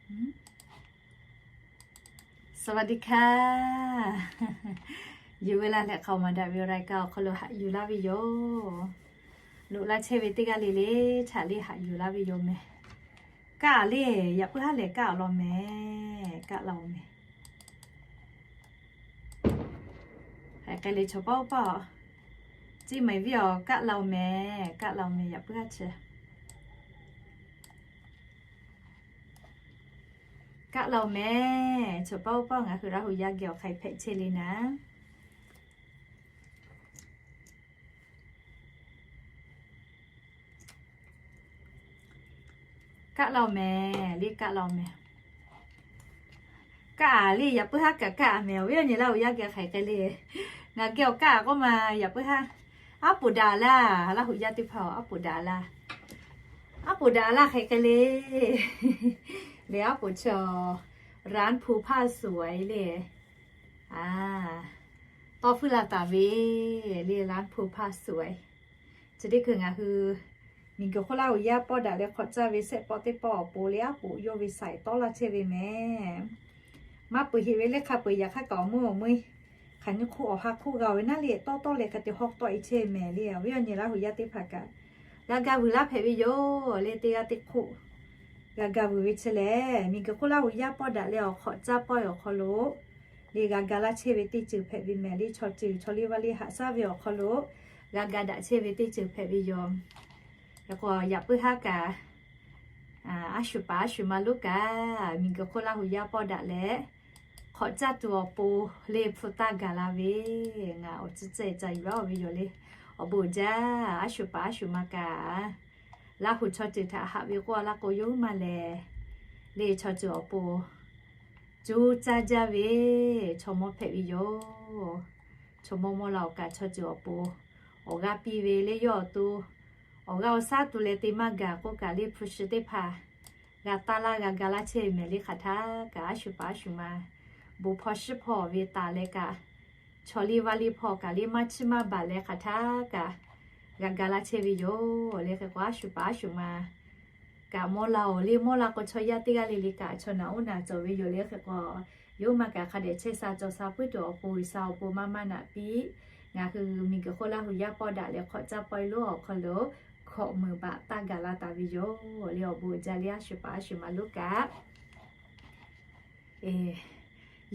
สวัสดีค่ะ Yuˬ ve laˇ leh k'aoˍ maˍ daꞈ ve awˬ รายการ awˬ hk'aw lo haꞈ yuˬ laˇ ve yoˬ. Loꞈ la chehˇ ve teˇ g'aˇ le le htaꞈ le haꞈ yuˬ laˇ ve yoˬ mehˍ. Kaˆ le, yaꞈ puiˉ haˉ lehˬ kaˆ law mehˍ. Kaˆ laˇ-oˬ mehˍ. Hk'aˬ hk'e le chaw paˇ oˇ paˇ-oˬ, เชียงใหม่ viˉ awˬ kaˆ laˇ-oˬ mehˍ. Kaˆ laˇ-oˬ mehˍ, yaꞈ puiˉ haˉ chi kaˆ laˇ-oˬ mehˍ. Chaw paˇ oˇ paˇ ngaˬ hui Laˇ huˍ yaˇ geh awˬ hk'aˬ hk'e hpehꞈ chehˇ le naˉ. Kaˆ laˇ-oˬ mehˍ, le kaˆ laˇ-oˬ mehˍ. Kaˆ le yaꞈ puiˉ haˉ kaꞈ kaˆ mehˍ. Awˬ viˉ awˬ nyi Laˇ huˍ yaˇ geh hk'aˬ hk'e le. Ngaˬ geh awˬ kaˆ k'oˆ ma yaꞈ puiˉ haˉ. Aˉ poꞈ daꞈ laˇ, Laˇ huˍ yaˇ teˇ hpaˍ-oˬ, aˉ poꞈ daꞈ laˇ. Aˉ poꞈ daꞈ laˇ hk'aˬ hk'e le. Le aˉ poꞈ chi ร้านภูผาสวย le. Tawˇ hpfuhˇ la taˍ ve le ร้านภูผาสวย. Chi teˇ hkui ngaˬ hui miˬguiˬ hk'oˆ Laˇ huˍ yaˇ pawˆ daꞈ leh hk'awꞈ caˇ ve sehˆ pawˆ teˇ pawˆ awˬ pon le aˉ poꞈ yawˇ ve saiˍ tawˇ laˇ chehˇ ve mehˍ. Maˇ peuˬ heꞈ ve le hk'a peuˬ yaꞈ hk'aˇ kaꞈ awˬ meuˇ awˬ meuˇ hk'aˬ nyi hk'oˆ awˬ ha hk'oˆ g'a-oˬ ve naˉ le tawˇ tawˇ leh hk'e te hawˇ tawˆ-e chehˇ mehˍ le. Awˬ viˉ awˬ nyi Laˇ huˍ yaˇ teˇ hpaˍ kaꞈ g'a ga vuiˬ laˇ hpehꞈ ve yoˬ le. Teˇ g'aˇ teˇ hk'oˆ g'a ga vuiˬ ve chi lehˬ, miˬguiˬ hk'oˆ Laˇ huˍ yaˇ pawˆ daꞈ leh awˬ hk'awꞈ caˇ pawˆ-e awˬ hk'aw lo le g'a ga laˇ chehˇ ve teˇ ceuˬ hpehꞈ ve mehˍ le. Chaw ceuˬ chaw liˇ vaˇ liˇ haꞈ shaˉ ve awˬ hk'aw lo g'a ga daꞈ chehˇ ve teˇ ceuˬ hpehꞈ ve yoˬ. Hk'e k'o yaꞈ puiˉ haˉ kaꞈ aˉ shuˍ paˍ aˉ shuˍ ma lonˉ kaꞈ miˬguiˬ hk'oˆ Laˇ huˍ yaˇ pawˆ daꞈ leh hk'awꞈ caˇ tuˬ awˬ pon le hpu taˇ gaˬ la ve, ngaˬ awˬ tcuhˉ cehˇ ca yuˬ laˇ-oˬ ve yoˬ le. Awˬ bon uiˍ jaˇ, aˉ shuˍ paˍ aˉ shuˍ ma kaꞈ Laˇ huˍ chaw ceuˬ htaꞈ haꞈ ve k'oˆ a laˇ k'o, yawˇ huiˉ maˬ lehˬ le chaw ceuˬ awˬ pon cuˇ caˇ jaˇ ve chaw mawˇ hpehꞈ ve yoˬ. Chaw mawˇ mawˇ la-oˬ kaꞈ chaw ceuˬ awˬ pon awˬ g'aˇ piˇ ve le yawˇ awˬ to awˬ g'aˇ awˬ shaˉ tu leh te maˇ gaˬ k'oˆ kaꞈ le hpu shi teˇ hpaˍ g'a taˇ laˇ g'a ga laˇ chehˇ ve mehˍ le. Hk'aˬ htaˇ kaꞈ aˉ shuˍ paˍ aˉ shuˍ ma bon hpawˇ shiˉ hpawˇ ve taˍ leh kaꞈ chaw liˇ vaˇ liˇ hpawˇ kaꞈ le maˇ chiˇ maˇ baˬ leh hk'aˬ htaˇ kaꞈ g'a ga laˇ chehˇ ve yoˬ le. Hk'e k'o aˉ shuˍ paˍ aˉ shuˍ ma kaꞈ mawˇ la-oˬ le. Mawˇ la k'o chaw yaˇ teˇ g'aˇ le le kaꞈ chaw naꞈ uˉ naꞈ cawˬ ve yoˬ le. Hk'e k'o yawˇ huiˉ maˬ kaꞈ hk'a dehꞈ chehˇ sha cawˬ sha puiˉ tuˬ awˬ pon G'uiˬsha awˬ pon maˇ maˇ naꞈ piˇ. Ngaˬ hui miˬguiˬ hk'oˆ Laˇ huˍ yaˇ pawˆ daꞈ leh hk'awꞈ caˇ pawˆ-e lonˉ awˬ hk'aw lo hkawꞈ meunˍ baꞈ taˇ gaˬ la taˍ ve yoˬ le. Awˬ bon uiˍ jaˇ le aˉ shuˍ paˍ aˉ shuˍ ma lonˉ kaꞈ.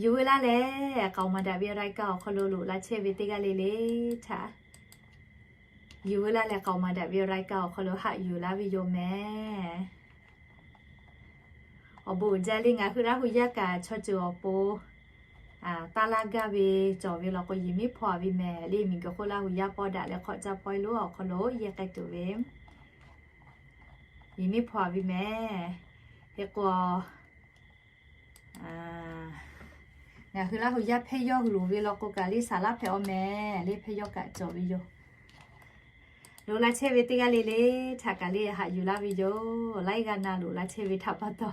Yuˬ veu laˇ leh k'aoˍ maˍ daꞈ ve รายการ awˬ hk'aw lo loꞈ la chehˇ ve teˇ g'aˇ le le htaꞈ yuˬ veu laˇ leh k'aoˍ maˍ daꞈ ve รายการ awˬ hk'aw lo haꞈ yuˬ laˇ ve yoˬ mehˍ. Awˬ bon uiˍ jaˇ le ngaˬ hui Laˇ huˍ yaˇ kaꞈ chaw ceuˬ awˬ pon taˇ laˇ gaˇ ve cawˬ ve law k'o, yehˬ miˉ hpaw ve mehˍ le. Miˬguiˬ hk'oˆ Laˇ huˍ yaˇ pawˆ daꞈ leh hk'awꞈ caˇ pawˆ-e lonˉ awˬ hk'aw lo yehˬ k'ai tuˬ ve yehˬ miˉ hpaw ve mehˍ. Hk'e k'o ngaˬ hui Laˇ huˍ yaˇ hpehˇ yawˇ hui loˍ ve law k'o kaꞈ le saˍ laˇ hpehꞈ-aw mehˍ le. Hpehˇ yawˇ kaꞈ cawˬ ve yoˬ. Loꞈ la chehˇ ve teˇ g'aˇ le le htaꞈ kaꞈ le haꞈ yuˬ laˇ ve yoˬ. Laiˉ g'aˇ na loꞈ la chehˇ ve htaꞈ pa taw,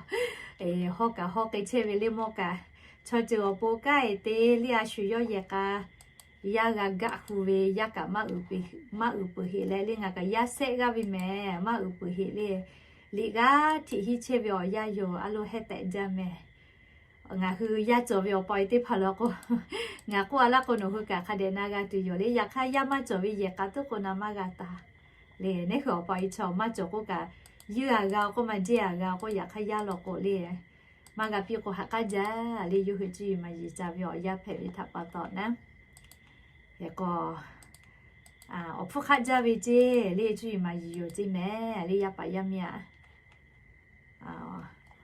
hawˇ kaꞈ hawˇ k'ai chehˇ ve le mawˇ kaꞈ, chaw ceuˬ awˬ pon kanˉ-e te le a shu yawˇ yehˬ k'a yaˇ g'a gaˆ hu ve yaˇ kaꞈ maˇ uiˍ peuˬ heꞈ leh le ngaˬ kaꞈ yaˇ shehˆ g'aˇ ve mehˍ. Maˇ uiˍ peuˬ heꞈ le, liꞈ g'aˇ htiꞈ hiˉ chehˇ ve awˬ yaˇ yoˬ. A lo heh tehꞈ jaˇ mehˍ. Ngaˬ hui yaˇ cawˬ ve awˬ pa-e teˇ hpaˍ law k'o, ngaˬ k'oˆ a laˇ k'o nawˬ hui kaꞈ hk'a dehꞈ na g'a tuˬ yoˬ le. Yaꞈ hk'aˇ yaˇ maˇ cawˬ ve yehˬ k'a tuˉ k'o na maˇ g'a taˍ le. Neˉ hui awˬ pa-e chaw maˇ cawˬ k'oˆ kaꞈ, yeuˇ a g'a k'oˆ ma, jeˇ a g'a k'oˆ, yaꞈ hk'aˇ yaˇ law k'o le maˇ g'a piˇ k'o haꞈ k'aˉ jaˇ le. Yawˇ hui cuˇ yiˍ maˍ yiˍ ca ve awˬ yaˇ hpehꞈ ve htaꞈ pa taw naˉ, hk'e k'o awˬ hpfuhˇ hk'aˆ jaˇ ve ceˇ le. Cuˇ yiˍ maˍ yiˍ yoˬ ceˇ mehˍ le. Yaˇ paˍ yaˇ miˇ aꞈ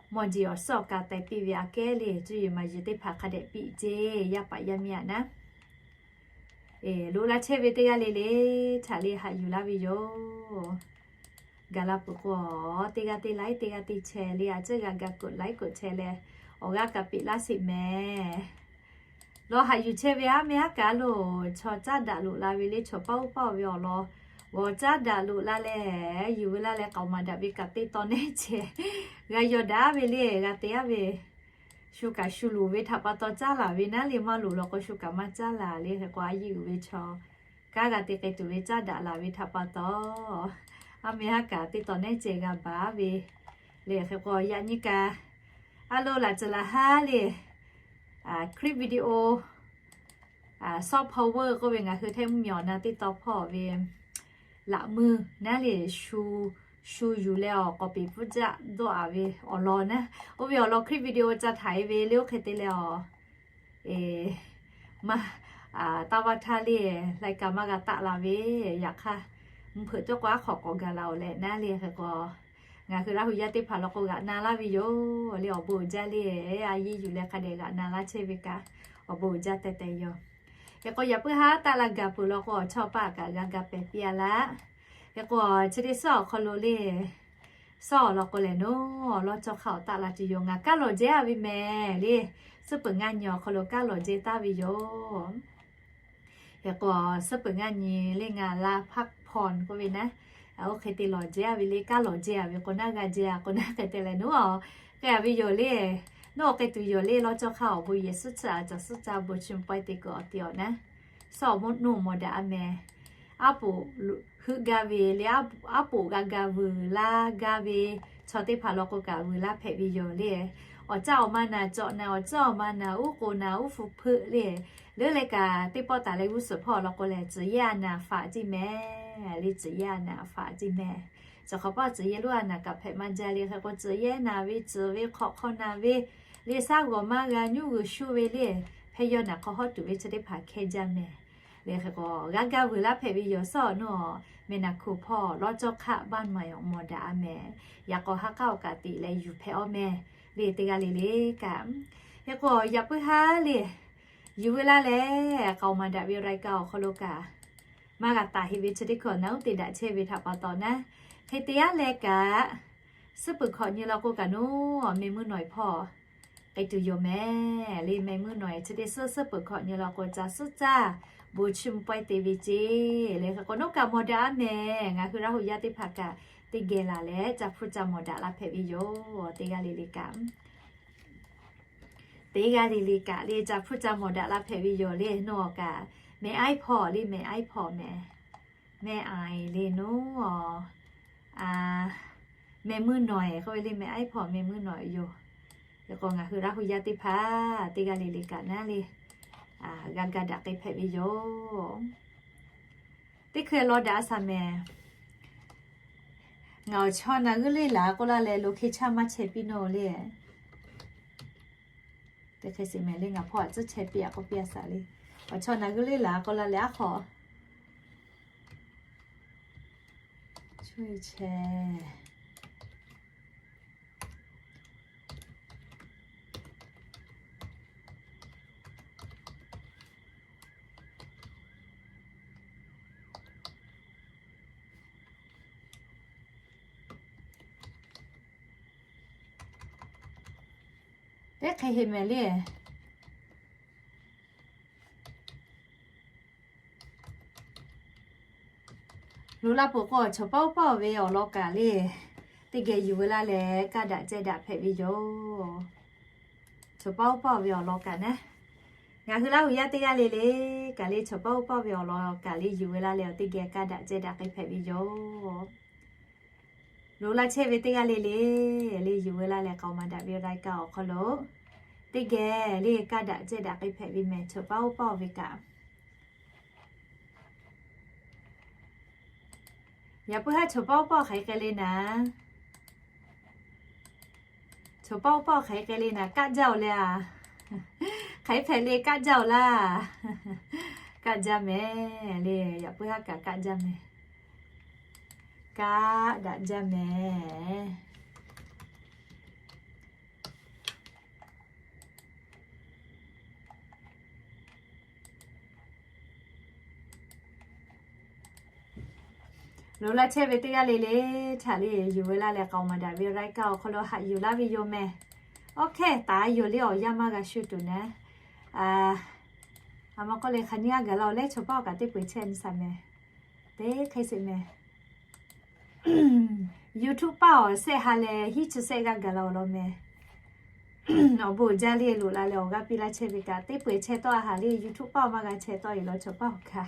mawˇ jeˬ awˬ suhˉ awˬ ka teh piˇ ve aꞈ kehˉ le. Cuˇ yiˍ maˍ yiˍ teˇ hpaˍ hk'a dehꞈ piˇ ceˇ, yaˇ paˍ yaˇ miˇ aꞈ naˉ. Loꞈ la chehˇ ve teˇ g'aˇ le le htaꞈ le haꞈ yuˬ laˇ ve yoˬ. Gaˬ la peuˬ k'o, teˇ g'aˇ teˇ laiˉ teˇ g'aˇ teˇ chehˇ le, a ciˉ g'a ga กดไลค์กดแชร์ leh awˬ g'aˇ kaꞈ peꞈ laˇ sheˍ mehˍ. Lawˬ haꞈ yuˬ chehˇ ve aˉ meh aˉ kaˉ lo chaw caˉ daꞈ loꞈ la ve le, chaw paˇ oˇ paˇ ve awˬ lawn g'awˬ caˉ daꞈ loꞈ la leh, yuˬ veu laˇ leh k'aoˍ maˍ daꞈ ve kaꞈ teˇ taw nehˉ ceh g'a yaw daꞈ ve le, g'a te aˉ ve. Shu kaꞈ shu loˍ ve htaꞈ pa taw caˉ laˬ ve naˉ le, maˇ loˍ law k'o shu kaꞈ maˇ caˉ laˬ le. Hk'e k'o a yeˇ uiˍ ve chaw kanˉ g'a te k'ai tuˬ ve caˉ daꞈ laˬ ve htaꞈ pa taw, aˉ meh aˉ kaˉ teˇ taw nehˉ ceh g'a baˬ ve le. Hk'e k'o yaꞈ nyi kaꞈ Hello, laꞈ ceuˬ laꞈ haˉ le, clip video, soft power k'oˆ ve ngaˬ hui htehˇ mvuhˇmiˬ awˬ na teˇ taw hpawˇ ve laꞈ meuˇ naˉ le, shu, shu yuˬ leh awˬ k'awꞈ peˍ pfuhˇ jaˇ dawˇ aˍ ve awˬ lawn naˉ, oˇ ve awˬ lawn clip video ca htaꞈ e ve le oˇ hk'e te leh awˬ, maˇ, taˇ vaˇ htaˇ le, lai ka maˇ g'a taˆ la ve, yaꞈ hk'aˇ, mvuhˇ hpeuꞈ tawˇ k'o aˉ hk'awꞈ k'awꞈ gaˬ la awˬ leh naˉ le hk'e k'o, ngaˬ hui Laˇ hu yaˇ teˇ hpaˍ law k'o g'aꞈ na laˇ ve yoˬ le, awˬ bon uiˍ jaˇ le, a yiˇ yuˬ leh hk'a dehꞈ g'aꞈ na laˇ chehˇ ve kaꞈ, awˬ bon uiˍ jaˇ teh teh yoˬ. Hk'e k'o yaꞈ puiˉ haˉ taˆ la gaˬ peuˬ law k'o, awˬ chawˇ paˆ kaꞈ g'a ga pehˍ piˇ a laˇ. Hk'e k'o chi teˇ suhˉ awˬ hk'aw lo le, suhˉ awˬ lawn k'o lehˬ, nawˬ awˬ lawˇ cawˇ hk'aˇ awˬ taˆ la tuˬ yoˬ. Ngaˬ kaˉ lawˬ jehˇ a ve mehˍ le, suhˉ peuˬ ngaˇ nyi awˬ hk'aw lo kaˉ lawˬ jehˇ taˍ ve yoˬ. Hk'e k'o suhˉ peuˬ ngaˇ nyi le ngaˬ la พักผ่อน k'oˆ ve naˉ, oˇ hk'e te lawˬ jehˇ a ve le, kaˉ lawˬ jehˇ a ve k'o naˉ g'a jehˇ a k'o naˉ hk'e te leh nawˬ a, k'ai a ve yoˬ le, nawˬ awˬ k'ai tuˬ yoˬ le, lawˇ cawˇ hk'aˇ awˬ bon yehˬ suhˉ tcuhˉ a caˬ suhˉ caˇ bon chi mvuh pawehˇ te kuiˬ awˬ te awˬ naˉ, suhˉ awˬ mvuhˇ naw mawˬ daꞈ a mehˍ. Aˉ poꞈ heuˆ gaˇ ve le, aˉ poꞈ g'a ga vuiˬ laˇ gaˇ ve chaw teˇ hpaˍ law k'o kaꞈ vuiˬ laˇ hpehꞈ ve yoˬ le. Awˬ caˇ awˬ ma naˍ cawꞈ naˍ, awˬ caˇ awˬ ma naˍ uˉ k'oˍ naˍ uˉ hpu hpeuˆ le, leuˉ leh kaꞈ teˇ pawˆ taˍ leh g'uˇ suhˍ hpawˇ law k'o lehˬ, tcuhˬ yehˇ a naˍ faˍ ceˇ mehˍ le, tcuhˬ yehˇ a naˍ faˍ ceˇ mehˍ. Cawˬ hk'awꞈ pawˆ tcuhˬ yehˇ lonˉ a naˍ kaꞈ hpehꞈ maˇ jaˇ le. Hk'e k'o tcuhˬ yehˇ naˍ ve, tcuhˬ ve hk'awꞈ hk'aw naˍ ve le, shaˉ g'awˬ maˇ g'a, nyuˇ g'uiˬ shuˇ ve le, hpehˇ yawˇ naˍ hk'aw hawˉ tuˬ ve chi teˇ hpaˍ hkehˇ jaˇ mehˍ. Le hk'e k'o g'a ga vuiˬ laˇ hpehꞈ ve yoˬ. Suhˉ awˬ nawˬ meh naˍ hkuˬ hpawˇ lawˇ cawˇ hk'aˆ บ้านใหม่ awˬ mawˬ daꞈ a mehˍ. Yaꞈ k'aw ha k'aˉ awˬ kaꞈ tiꞈ leh yuˬ hpehꞈ aw mehˍ le, teˇ g'aˇ le le kaꞈ. Hk'e k'o yaꞈ puiˉ haˉ le, yuˬ ve laˇ leh k'aoˍ maˍ daꞈ ve รายการ awˬ hk'aw lo kaꞈ maˇ g'a taˍ heˆ ve chi teˇ hkawꞈ naˉ uˉ te daꞈ chehˇ ve htaꞈ pa taw naˉ, hk'e te yaˇ leh kaꞈ, suhˉ peuˬ hkawꞈ nyi law k'o kaꞈ nawˬ meh meuˇ nawˬ hpawˇ k'ai tuˬ yoˬ mehˍ le. Meh meuˇ nawˬ chi teˇ suhˉ suhˉ peuˬ hkawꞈ nyi law k'o caˬ suhˉ caˇ bon chi mvuh pawehˇ te ve ceˇ le. Hk'e k'o nawˬ kaꞈ mawˬ daꞈ a mehˍ. Ngaˬ hui Laˇ hu yaˇ teˇ hpaˍ kaꞈ teˇ geh laˬ leh ca hpuˇ ca mawˬ daꞈ la hpehꞈ ve yoˬ. Teˇ g'aˇ le le kaꞈ, teˇ g'aˇ le le kaꞈ le ca hpuˇ ca mawˬ daꞈ la hpehꞈ ve yoˬ le. Nawˬ kaꞈ meh aiˉ hpawˇ le, meh aiˉ hpawˇ mehˍ, meh aiˉ le nawˬ a, meh meuˇ nawˬ k'oˆ ve le, meh aiˉ hpawˇ meh meuˇ nawˬ yoˬ. Hk'e k'o ngaˬ hui Laˇ hu yaˇ teˇ hpaˍ teˇ g'aˇ le le kaꞈ naˉ le, g'a ga daꞈ k'ai hpehꞈ ve yoˬ. Teˇ hkui law daꞈ a shaˍ mehˍ. Ngaˬ awˬ chawˇ na g'uˇ leˇ laˬ k'oˆ laˇ leh location maˇ chehˇ piˇ nawˬ le. Teˇ hk'e sheˍ mehˍ le, ngaˬ hpawˇ a tcuhˉ chehˇ piˇ a k'oˆ piˇ a shaˍ le. Awˬ chawˇ na g'uˇ leˇ laˬ k'oˆ laˇ leh aˉ hk'aw chaweh chehˇ teˇ hk'e heˆ mehˍ le. Loꞈ la peuˬ k'o, chaw pawˆ pawˆ ve awˬ lawn kaꞈ le, teˇ geh yuˬ veu laˇ leh kaˇ daꞈ cehˇ daꞈ hpehꞈ ve yoˬ. Chaw pawˆ pawˆ ve awˬ lawn kaꞈ naˉ, ngaˬ hui Laˇ hu yaˇ teˇ g'aˇ le le kaꞈ le, chaw pawˆ pawˆ ve awˬ lawn kaꞈ le yuˬ veu laˇ leh awˬ teˇ geh kaˇ daꞈ cehˇ daꞈ k'ai hpehꞈ ve yoˬ. Loꞈ la chehˇ ve teˇ g'aˇ le le, le yuˬ veu laˇ leh k'aoˍ maˍ daꞈ ve รายการ awˬ hk'aw lo teˇ geh le kaˇ daꞈ cehˇ daꞈ k'ai hpehꞈ ve mehˍ, chaw pawˆ pawˆ ve kaꞈ. Yaꞈ puiˉ haˉ chaw pawˆ pawˆ hk'aˬ hk'e k'ai le naˍ, chaw pawˆ pawˆ hk'aˬ hk'e k'ai le naˍ, kaˆ jaˇ-oˬ le a. Hk'aˬ hk'e hpehꞈ le, kaˆ jaˇ-oˬ laˇ. Kaˆ jaˇ mehˍ le, yaꞈ puiˉ haˉ kaꞈ kaˆ jaˇ mehˍ. Kaˆ daꞈ jaˇ mehˍ. Loꞈ la chehˇ ve teˇ g'aˇ le le htaꞈ le yuˬ veu laˇ leh k'aoˍ maˍ daꞈ ve รายการ awˬ hk'aw lo haꞈ yuˬ laˇ ve yoˬ mehˍ. Awˬ hkehˇ taˍ yoˬ le, awˬ yanˇ maˇ g'a shu tuˬ naˉ. A ma k'oˆ le, hk'aˬ nyi g'a gaˬ la-oˬ leh chaw pawˆ kaꞈ teˇ peu-eˬ chehˇ nyi shaˍ mehˍ. Teˇ hk'e sheˍ meh. YouTube paˇ awˬ shehˆ ha leh hiˉ chi shehˆ g'aˇ gaˬ la-oˬ law meh. Awˬ bon jaˇ le, loꞈ la leh awˬ g'aˇ piˇ laˇ chehˇ ve kaꞈ teˇ peu-eˬ chehˇ tawˆ a haˍ le, YouTube paˇ awˬ maˇ g'a chehˇ tawˆ-e law chaw pawˆ awˬ kaꞈ.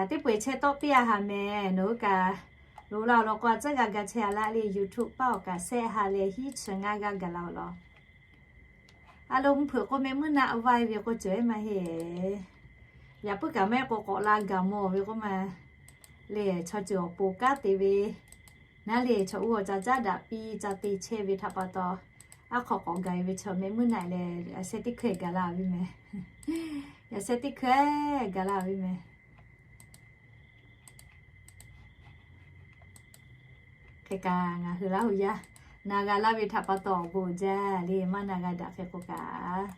Teˇ peu-eˬ chehˇ tawˆ piˇ a haˍ meh, nawˬ hui kaꞈ loꞈ la awˬ lawn k'o a tcuhˉ g'a ga chehˇ a laˇ le, YouTube paˇ awˬ kaꞈ shehˆ ha leh hiˉ chi ngaˇ g'aˇ gaˬ la-oˬ law. A lo mvuhˇ hpeuꞈ k'o meh muiˉ naˆ vaˇ ve k'o cawˬ maˇ heˆ. Yaꞈ puiˉ kaꞈ mehˆ k'o k'awꞈ la gaˬ mawˬ ve k'oˆ ma le, chaw ceuˬ awˬ pon kanˉ te ve naˉ le, chaw uˇ awˬ ca caˉ daꞈ piˇ ca te chehˇ ve htaꞈ pa taw, aˉ hk'aw k'awꞈ gaˬ ve chaw meh muiˉ naˆ leh yaꞈ sheh teˇ hkui gaˬ la ve meh. Yaꞈ sheh teˇ hkui gaˬ la ve meh. Hk'e kaꞈ ngaˬ hui Laˇ huˍ yaˇ na g'a laˇ ve htaꞈ pa taw awˬ bon jaˇ le, maˇ na g'a daꞈ hk'e k'o kaꞈ,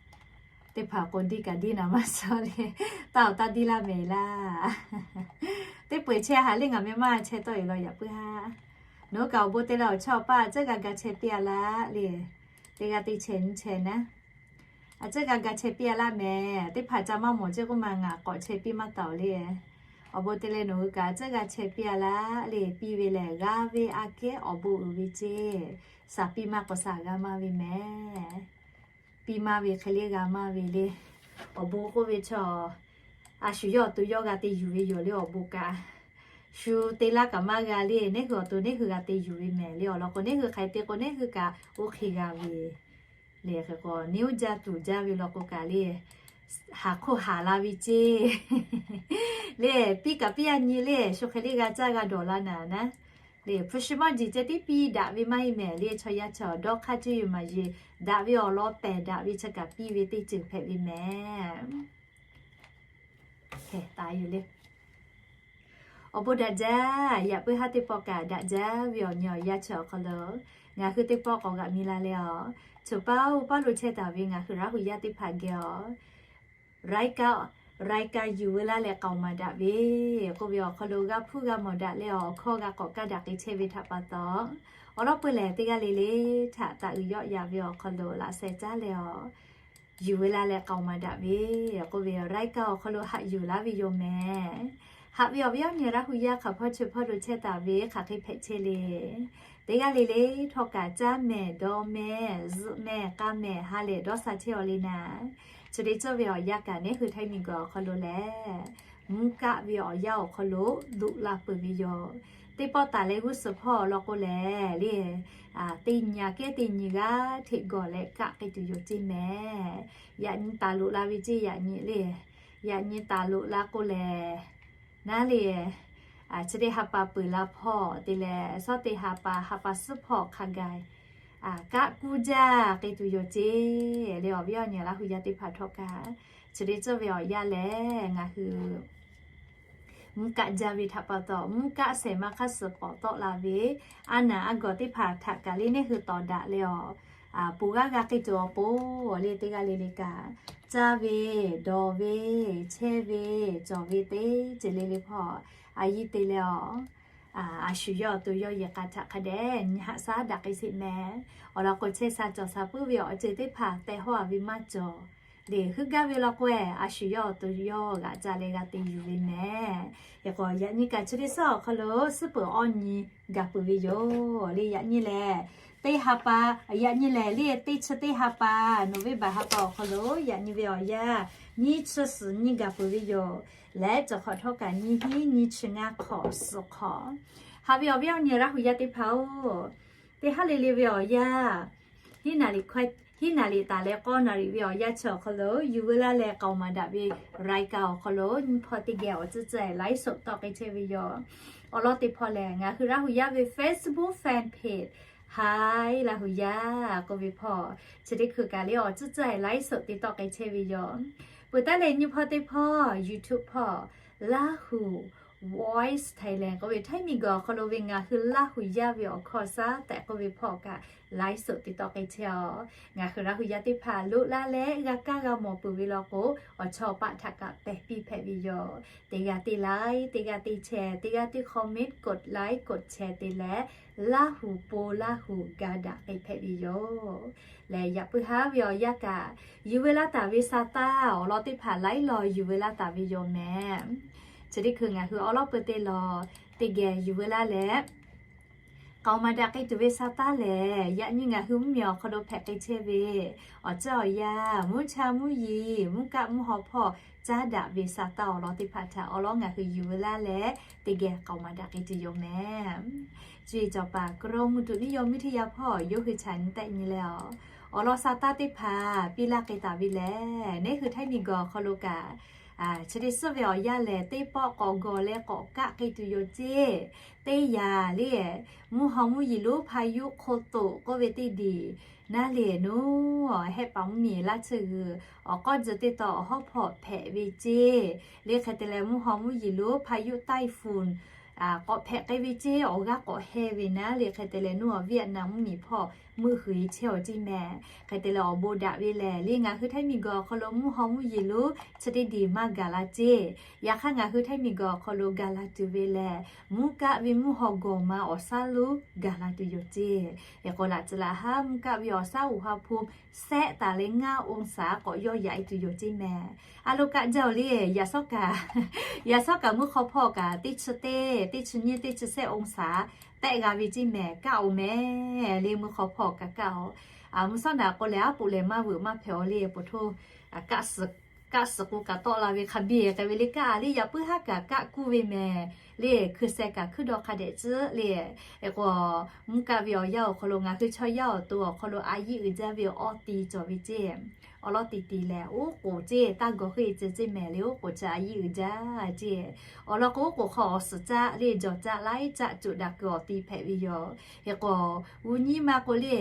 teˇ hpaˍ k'o diˇ kaꞈ diˇ naˍ maˇ suh le, taˇ awˬ taˇ diˇ laˇ mehˍ laˇ. Teˇ peu eˬ chehˇ haꞈ le, ngaˬ meh maˇ chehˇ tawˆ e law yaꞈ puiˉ haˉ. Nawˬ hui kaꞈ awˬ bon te leh awˬ chawˇ awˬ paˇ a cuˉ g'a ga chehˇ piˇ a laˇ le. Teˇ g'aˇ teˇ chehˇ nyi chehˇ naˉ, a cuˉ g'a ga chehˇ piˇ a laˇ mehˍ. Teˇ hpaˍ ca maˇ mawˬ ceˇ k'oˆ ma ngaˬ k'awꞈ chehˇ piˇ maˇ taˍ le. Awˬ bon te leh nawˬ hui kaꞈ a cuˉ g'a chehˇ piˇ a laˇ le. Piˇ ve lehˬ g'a ve aꞈ kehˉ awˬ bon uiˍ ve ceˇ. Saˍ piˇ maˇ k'awꞈ saˍ g'a maˇ ve mehˍ. Piˇ maˇ ve hk'e le g'a maˇ ve le. Awˬ bon k'oˆ ve chaw, a shu yawˇ awˬ to yawˇ g'a te yuˬ ve yoˬ le awˬ bon kaꞈ. Shu te laˇ kaꞈ maˇ g'a le, neˇ hui awˬ to neˇ hui g'a te yuˬ ve mehˍ le. Awˬ lawn k'o neˇ hui hk'aˬ hk'e te k'o neˇ hui kaꞈ oˇ hk'e g'a ve le. Hk'e k'o neˇ oˇ jaˇ tuˬ jaˇ ve law k'o kaꞈ le, haˍ hk'oˆ haˍ la ve ceˇ le. Piˇ kaꞈ piˇ a nyi le, shu hk'e le g'a caˇ g'a dawˬ la naˍ naˉ le. Hpu shi mawˇ jiˬ ceh tiˉ piˇ daꞈ ve maˇ heˆ mehˍ le. Chaw yaˇ chaw dawˇ hk'aˇ cuˇ yuˬ maˍ yeˬ daꞈ ve awˬ lawn pehˬ daꞈ ve chi kaꞈ piˇ ve teˇ ceuˬ hpehꞈ ve mehˍ. Awˬ bon daꞈ jaˇ. Yaꞈ puiˉ haˉ teˇ pawˆ kaꞈ daꞈ jaˇ ve awˬ nyi awˬ yaˇ chi awˬ hk'aw lo ngaˬ hui teˇ pawˆ k'awꞈ g'aꞈ mi la leh awˬ, choˬ paˇ oˇ paˇ lo chehˇ taˍ ve ngaˬ hui Laˇ huˍ yaˇ teˇ hpaˍ geh awˬ รายการ รายการ yuˬ veu laˇ leh k'aoˍ maˍ daꞈ ve k'oˆ ve awˬ hk'aw lo g'a hpuˇ g'a mawˬ daꞈ leh awˬ hkawˇ g'a k'awꞈ kaˇ daꞈ k'ai chehˇ ve htaꞈ pa taw, awˬ lawn peuˬ lehˬ teˇ g'aˇ le le htaꞈ taˍ uiˍ yawˆ yan ve awˬ hk'aw lo laꞈ sheh caˉ leh awˬ, yuˬ veu laˇ leh k'aoˍ maˍ daꞈ ve k'oˆ ve รายการ awˬ hk'aw lo haꞈ yuˬ laˇ ve yoˬ mehˍ. Haꞈ ve awˬ viˉ awˬ nyi Laˇ huˍ yaˇ hk'aˬ hpawˇ chi hpawˇ lo chehˇ taˍ ve hk'aˬ hk'e hpehꞈ chehˇ le. Teˇ g'aˇ le le htawˇ kaꞈ caˇ mehˍ, dawˇ mehˍ, zuhꞈ mehˍ, k'a mehˍ, ha lehˬ dawˇ sha chehˇ awˬ le naˍ. Chi te cawˇ ve awˬ yanˇ kaꞈ neˇ hui htaiˇ miˬ guiˬ awˬ hk'aw lo lehˬ, mvuhˇ kaˆ ve awˬ yanˇ awˬ hk'aw lo duꞈ la peuˬ ve yoˬ. Teˇ pawˆ taˍ leh g'uˇ suhˍ hpawˇ law k'o lehˬ le, teˇ nyi aꞈ kehˉ teˇ nyi g'aˇ hteꞈ gawˬ leh kaˆ k'ai tuˬ yoˬ ceˇ mehˍ. Yaꞈ nyi taˍ loꞈ la ve ceˇ yaꞈ nyi le. Yaꞈ nyi taˍ loꞈ la k'o lehˬ, naˉ le, chi teˇ ha pa peuˬ la hpawˇ te leh, shawˉ teˇ ha pa ha pa suhˉ hpawˇ hk'a gaˬ kaˆ kuˇ jaˇ k'ai tuˬ yoˬ ceˇ le. Awˬ viˉ awˬ nyi Laˇ huˍ yaˇ teˇ hpaˍ htawˇ kaꞈ, chi te cawˇ ve awˬ yanˇ lehˬ ngaˬ hui mvuhˇ kaˆ jaˇ ve htaꞈ pa taw, mvuhˇ kaˆ shehˍ ma hk'aˇ suh k'awꞈ tawˆ la ve, a naˍ a gawˬ teˇ hpaˍ htaꞈ kaꞈ le neˇ hui tawˍ daꞈ leh awˬ, ponˬ g'aˇ g'a k'ai tuˬ awˬ pon le teˇ g'aˇ le le kaꞈ, caˇ ve, dawˬ ve, chehˇ ve, cawˬ ve teˇ ceuˬ le le hpawˇ a yiˇ te leh awˬ, a shu yawˇ awˬ to yawˇ yehˬ k'a htaꞈ hk'a dehꞈ nyi haꞈ shaˉ daꞈ k'ai sheˍ mehˍ. Awˬ lawn k'o chehˇ sha cawˬ sha puiˉ ve awˬ ceuˬ teˇ hpaˍ tehꞈ hawˇ a ve maˇ cawˬ. Leˬ heuˆ gaˇ ve law k'o, a shu yawˇ awˬ to yawˇ g'aꞈ ca leh g'a te yuˬ ve mehˍ. Hk'e k'o yaꞈ nyi kaꞈ chi teˇ suhˉ awˬ hk'aw lo suhˉ peuˬ awˇ nyi gaˬ peuˬ ve yoˬ le. Yaꞈ nyi lehˬ, teˇ ha pa, yaꞈ nyi lehˬ le teˇ chi teˇ ha pa, November ha pa awˬ hk'aw lo yaꞈ nyi ve awˬ yanˇ nyiˇ chi suhˍ nyi gaˬ peuˬ ve yoˬ. Leh cawˬ hk'awꞈ htawˇ kaꞈ nyiˇ hinˉ nyiˇ chi ngaˇ hk'awꞈ suhˍ hk'awꞈ. Haꞈ ve awˬ viˉ awˬ nyi Laˇ huˍ yaˇ teˇ hpaˍ-oˬ, teˇ haˉ le le ve awˬ yanˇ, hiˉ naˍ riˍ taˍ leh k'awˇ naˍ riˍ ve awˬ yanˇ chi awˬ hk'aw lo yuˬ veu laˇ leh k'aoˍ maˍ daꞈ ve รายการ awˬ hk'aw lo nyi hpawˇ teˇ geh awˬ tcuhˉ tcuhˉ-e ไลฟ์สด tawˆ k'ai chehˇ ve yoˬ. Awˬ lawn teˇ hpawˇ lehˬ, ngaˬ hui Laˇ huˍ yaˇ ve Facebook fan page Hi Laˇ huˍ yaˇ k'oˆ ve hpawˇ, chi teˇ hkui kaꞈ le awˬ tcuhˉ tcuhˉ-e ไลฟ์สด te tawˆ k'ai chehˇ ve yoˬ. Peuˬ taˉ leh nyi hpawˇ teˇ hpawˇ YouTube hpawˇ Laˇ huˍ Voice Thailand k'oˆ ve htaiˇ miˬ guiˬ awˬ hk'aw lo ve ngaˬ hui Laˇ huˍ yaˇ ve awˬ hkawˇ shaˉ tehꞈ k'oˆ ve hpawˇ kaꞈ ไลฟ์สด te tawˆ k'ai chehˇ-aˬ. Ngaˬ hui Laˇ huˍ yaˇ teˇ hpaˍ loꞈ la leh g'a kaˇ g'a mawˬ peuˬ ve law k'o, awˬ chawˇ paˆ htaꞈ kaꞈ pehˬ piˇ hpehꞈ ve yoˬ. Teˇ g'aˇ teˇ like, teˇ g'aˇ teˇ share, teˇ g'aˇ teˇ comment, กดไลค์ กดแชร์ te leh Laˇ huˍ po Laˇ huˍ ga daꞈ k'ai hpehꞈ ve yoˬ. Lehˬ yaꞈ puiˉ haˉ ve awˬ yanˇ kaꞈ, yuˬ veu laˇ taˍ ve sa taˇ awˬ lawn teˇ hpaˍ laiˉ law yuˬ veu laˇ taˍ ve yoˬ mehˍ. Chi teˇ hkui ngaˬ hui awˬ lawn peu te law teˇ geh yuˬ veu laˇ leh k'aoˍ maˍ daꞈ k'ai tuˬ ve sa taˇ lehˬ, yaꞈ nyi ngaˬ hui mvuhˇ miˬ awˬ hk'aw lo hpehꞈ k'ai chehˇ ve awˬ ceuˬ awˬ yanˇ, mvuhˇ cha mvuhˇ yeˬ, mvuhˇ kaˆ mvuhˇ haw hpawˇ caˉ daꞈ ve sa taˇ awˬ lawn teˇ hpaˍ htaꞈ awˬ lawn ngaˬ hui yuˬ veu laˇ leh teˇ geh k'aoˍ maˍ daꞈ k'ai tuˬ yoˬ mehˍ. Cuˇ yiˍ cawˬ paˍ กรมอุตุนิยมวิทยา hpawˇ yawˇ hui chaꞈ nyi tehˆ nyi leh awˬ, Awˬ lawn sha taˇ teˇ hpaˍ piˇ laˇ k'ai taˍ ve lehˬ, neˉ hui Htaiˇ miˬguiˬ awˬ hk'aw lo kaꞈ, chi teˇ suhˉ ve awˬ yanˇ lehˬ, teˇ pawˆ k'awꞈ gawˬ leh k'awꞈ kaˆ k'ai tuˬ yoˬ ceˇ. Teˇ yanˇ le, mvuhˇ haw mvuhˇ yeˬ lonˉ พายุ Khoto k'oˆ ve teˇ diˬ naˉ le, nuˉ hehˆ paˍ mvuhˇ miˬ laˇ tsuhˇ g'uiˬ awˬ k'awˇ tcuh teˇ taw awˬ hawˉ hpawˇ hpehꞈ ve ceˇ. Le hk'e te leh, mvuhˇ haw mvuhˇ yeˬ lonˉ พายุ Typhoon k'awꞈ hpehꞈ k'ai ve ceˇ. Awˬ g'aˇ k'awꞈ heh ve naˉ le, hk'e te leh nuˉ awˬ Vietnam mvuhˇ miˬ hpawˇ meuˆ huiˍ chehˇ awˬ ceˇ mehˍ. Hk'e te leh awˬ bon daꞈ ve lehˬ, le ngaˬ hui Htaiˇ miˬguiˬ awˬ hk'aw lo mvuhˇ haw mvuhˇ yeˬ lonˉ chi teˇ diˬ maˇ gaˬ la ceˇ. Yaꞈ hk'aˇ ngaˬ hui Htaiˇ miˬguiˬ awˬ hk'aw lo gaˬ la tuˬ ve lehˬ, mvuhˇ kaˆ ve mvuhˇ haw gawˬ ma awˬ shaˉ lonˉ gaˬ la tuˬ yoˬ ceˇ. Eˬ, k'awꞈ laꞈ tcuh laꞈ haˉ mvuhˇ kaˆ ve awˬ shaˉ uiˍ ha hpu sehˆ taˍ leh ngaˇ องศา k'awꞈ yawˇ yaꞈ e tuˬ yoˬ ceˇ mehˍ. A lo kaˆ jaˇ oˬ le, yaꞈ shawˉ kaꞈ, yaꞈ shawˉ kaꞈ mvuhˇ hk'aw hpawˇ kaꞈ teˇ chi teˇ, teˇ chi nyiˇ, teˇ chi sehˆ องศา tehˆ g'a ve ceˇ mehˍ. Kaˆ oˬ mehˍ le, mvuhˇ hk'aw hpawˇ kaꞈ kaˆ oˬ. Mvuhˇ shawˉ naꞈ k'o lehˬ, aˉ poꞈ lehˬ maˇ veuꞈ maˇ hpehꞈ oˬ le, poˬ htoˇ kaˆ suhˍ k'o kaꞈ tawˆ la ve hk'a biˇ k'ai ve le, kaˆ a le yaꞈ puiˉ haˉ kaꞈ kaˆ kuˇ ve mehˍ. Le hkui sheh kaꞈ hkuiˉ dawˇ hk'a dehꞈ tcuhˉ le. Eˬ, k'o mvuhˇ kaˆ ve awˬ yanˇ awˬ hk'aw lo ngaˬ hui chaw yaˇ awˬ to awˬ hk'aw lo a yiˆ uiˍ jaˇ ve awˬ tiˍ cawˬ ve ceˇ. Awˬ lawn tiˍ tiˍ lehˬ, oˉ k'oˍ ceˇ, taˇ gawˬ hui e tcuh ceˇ mehˍ le, oˉ k'oˍ chi a yiˆ uiˍ jaˇ ceˇ. Awˬ lawn k'o, oˉ k'oˍ hk'aw awˬ suhˍ caˆ le, jawˬ caˆ laiˉ caˆ cuꞈ daꞈ kuiˬ awˬ ti hpehꞈ ve yoˬ. Eˬ, k'o g'uˇ nyiˇ ma k'o le,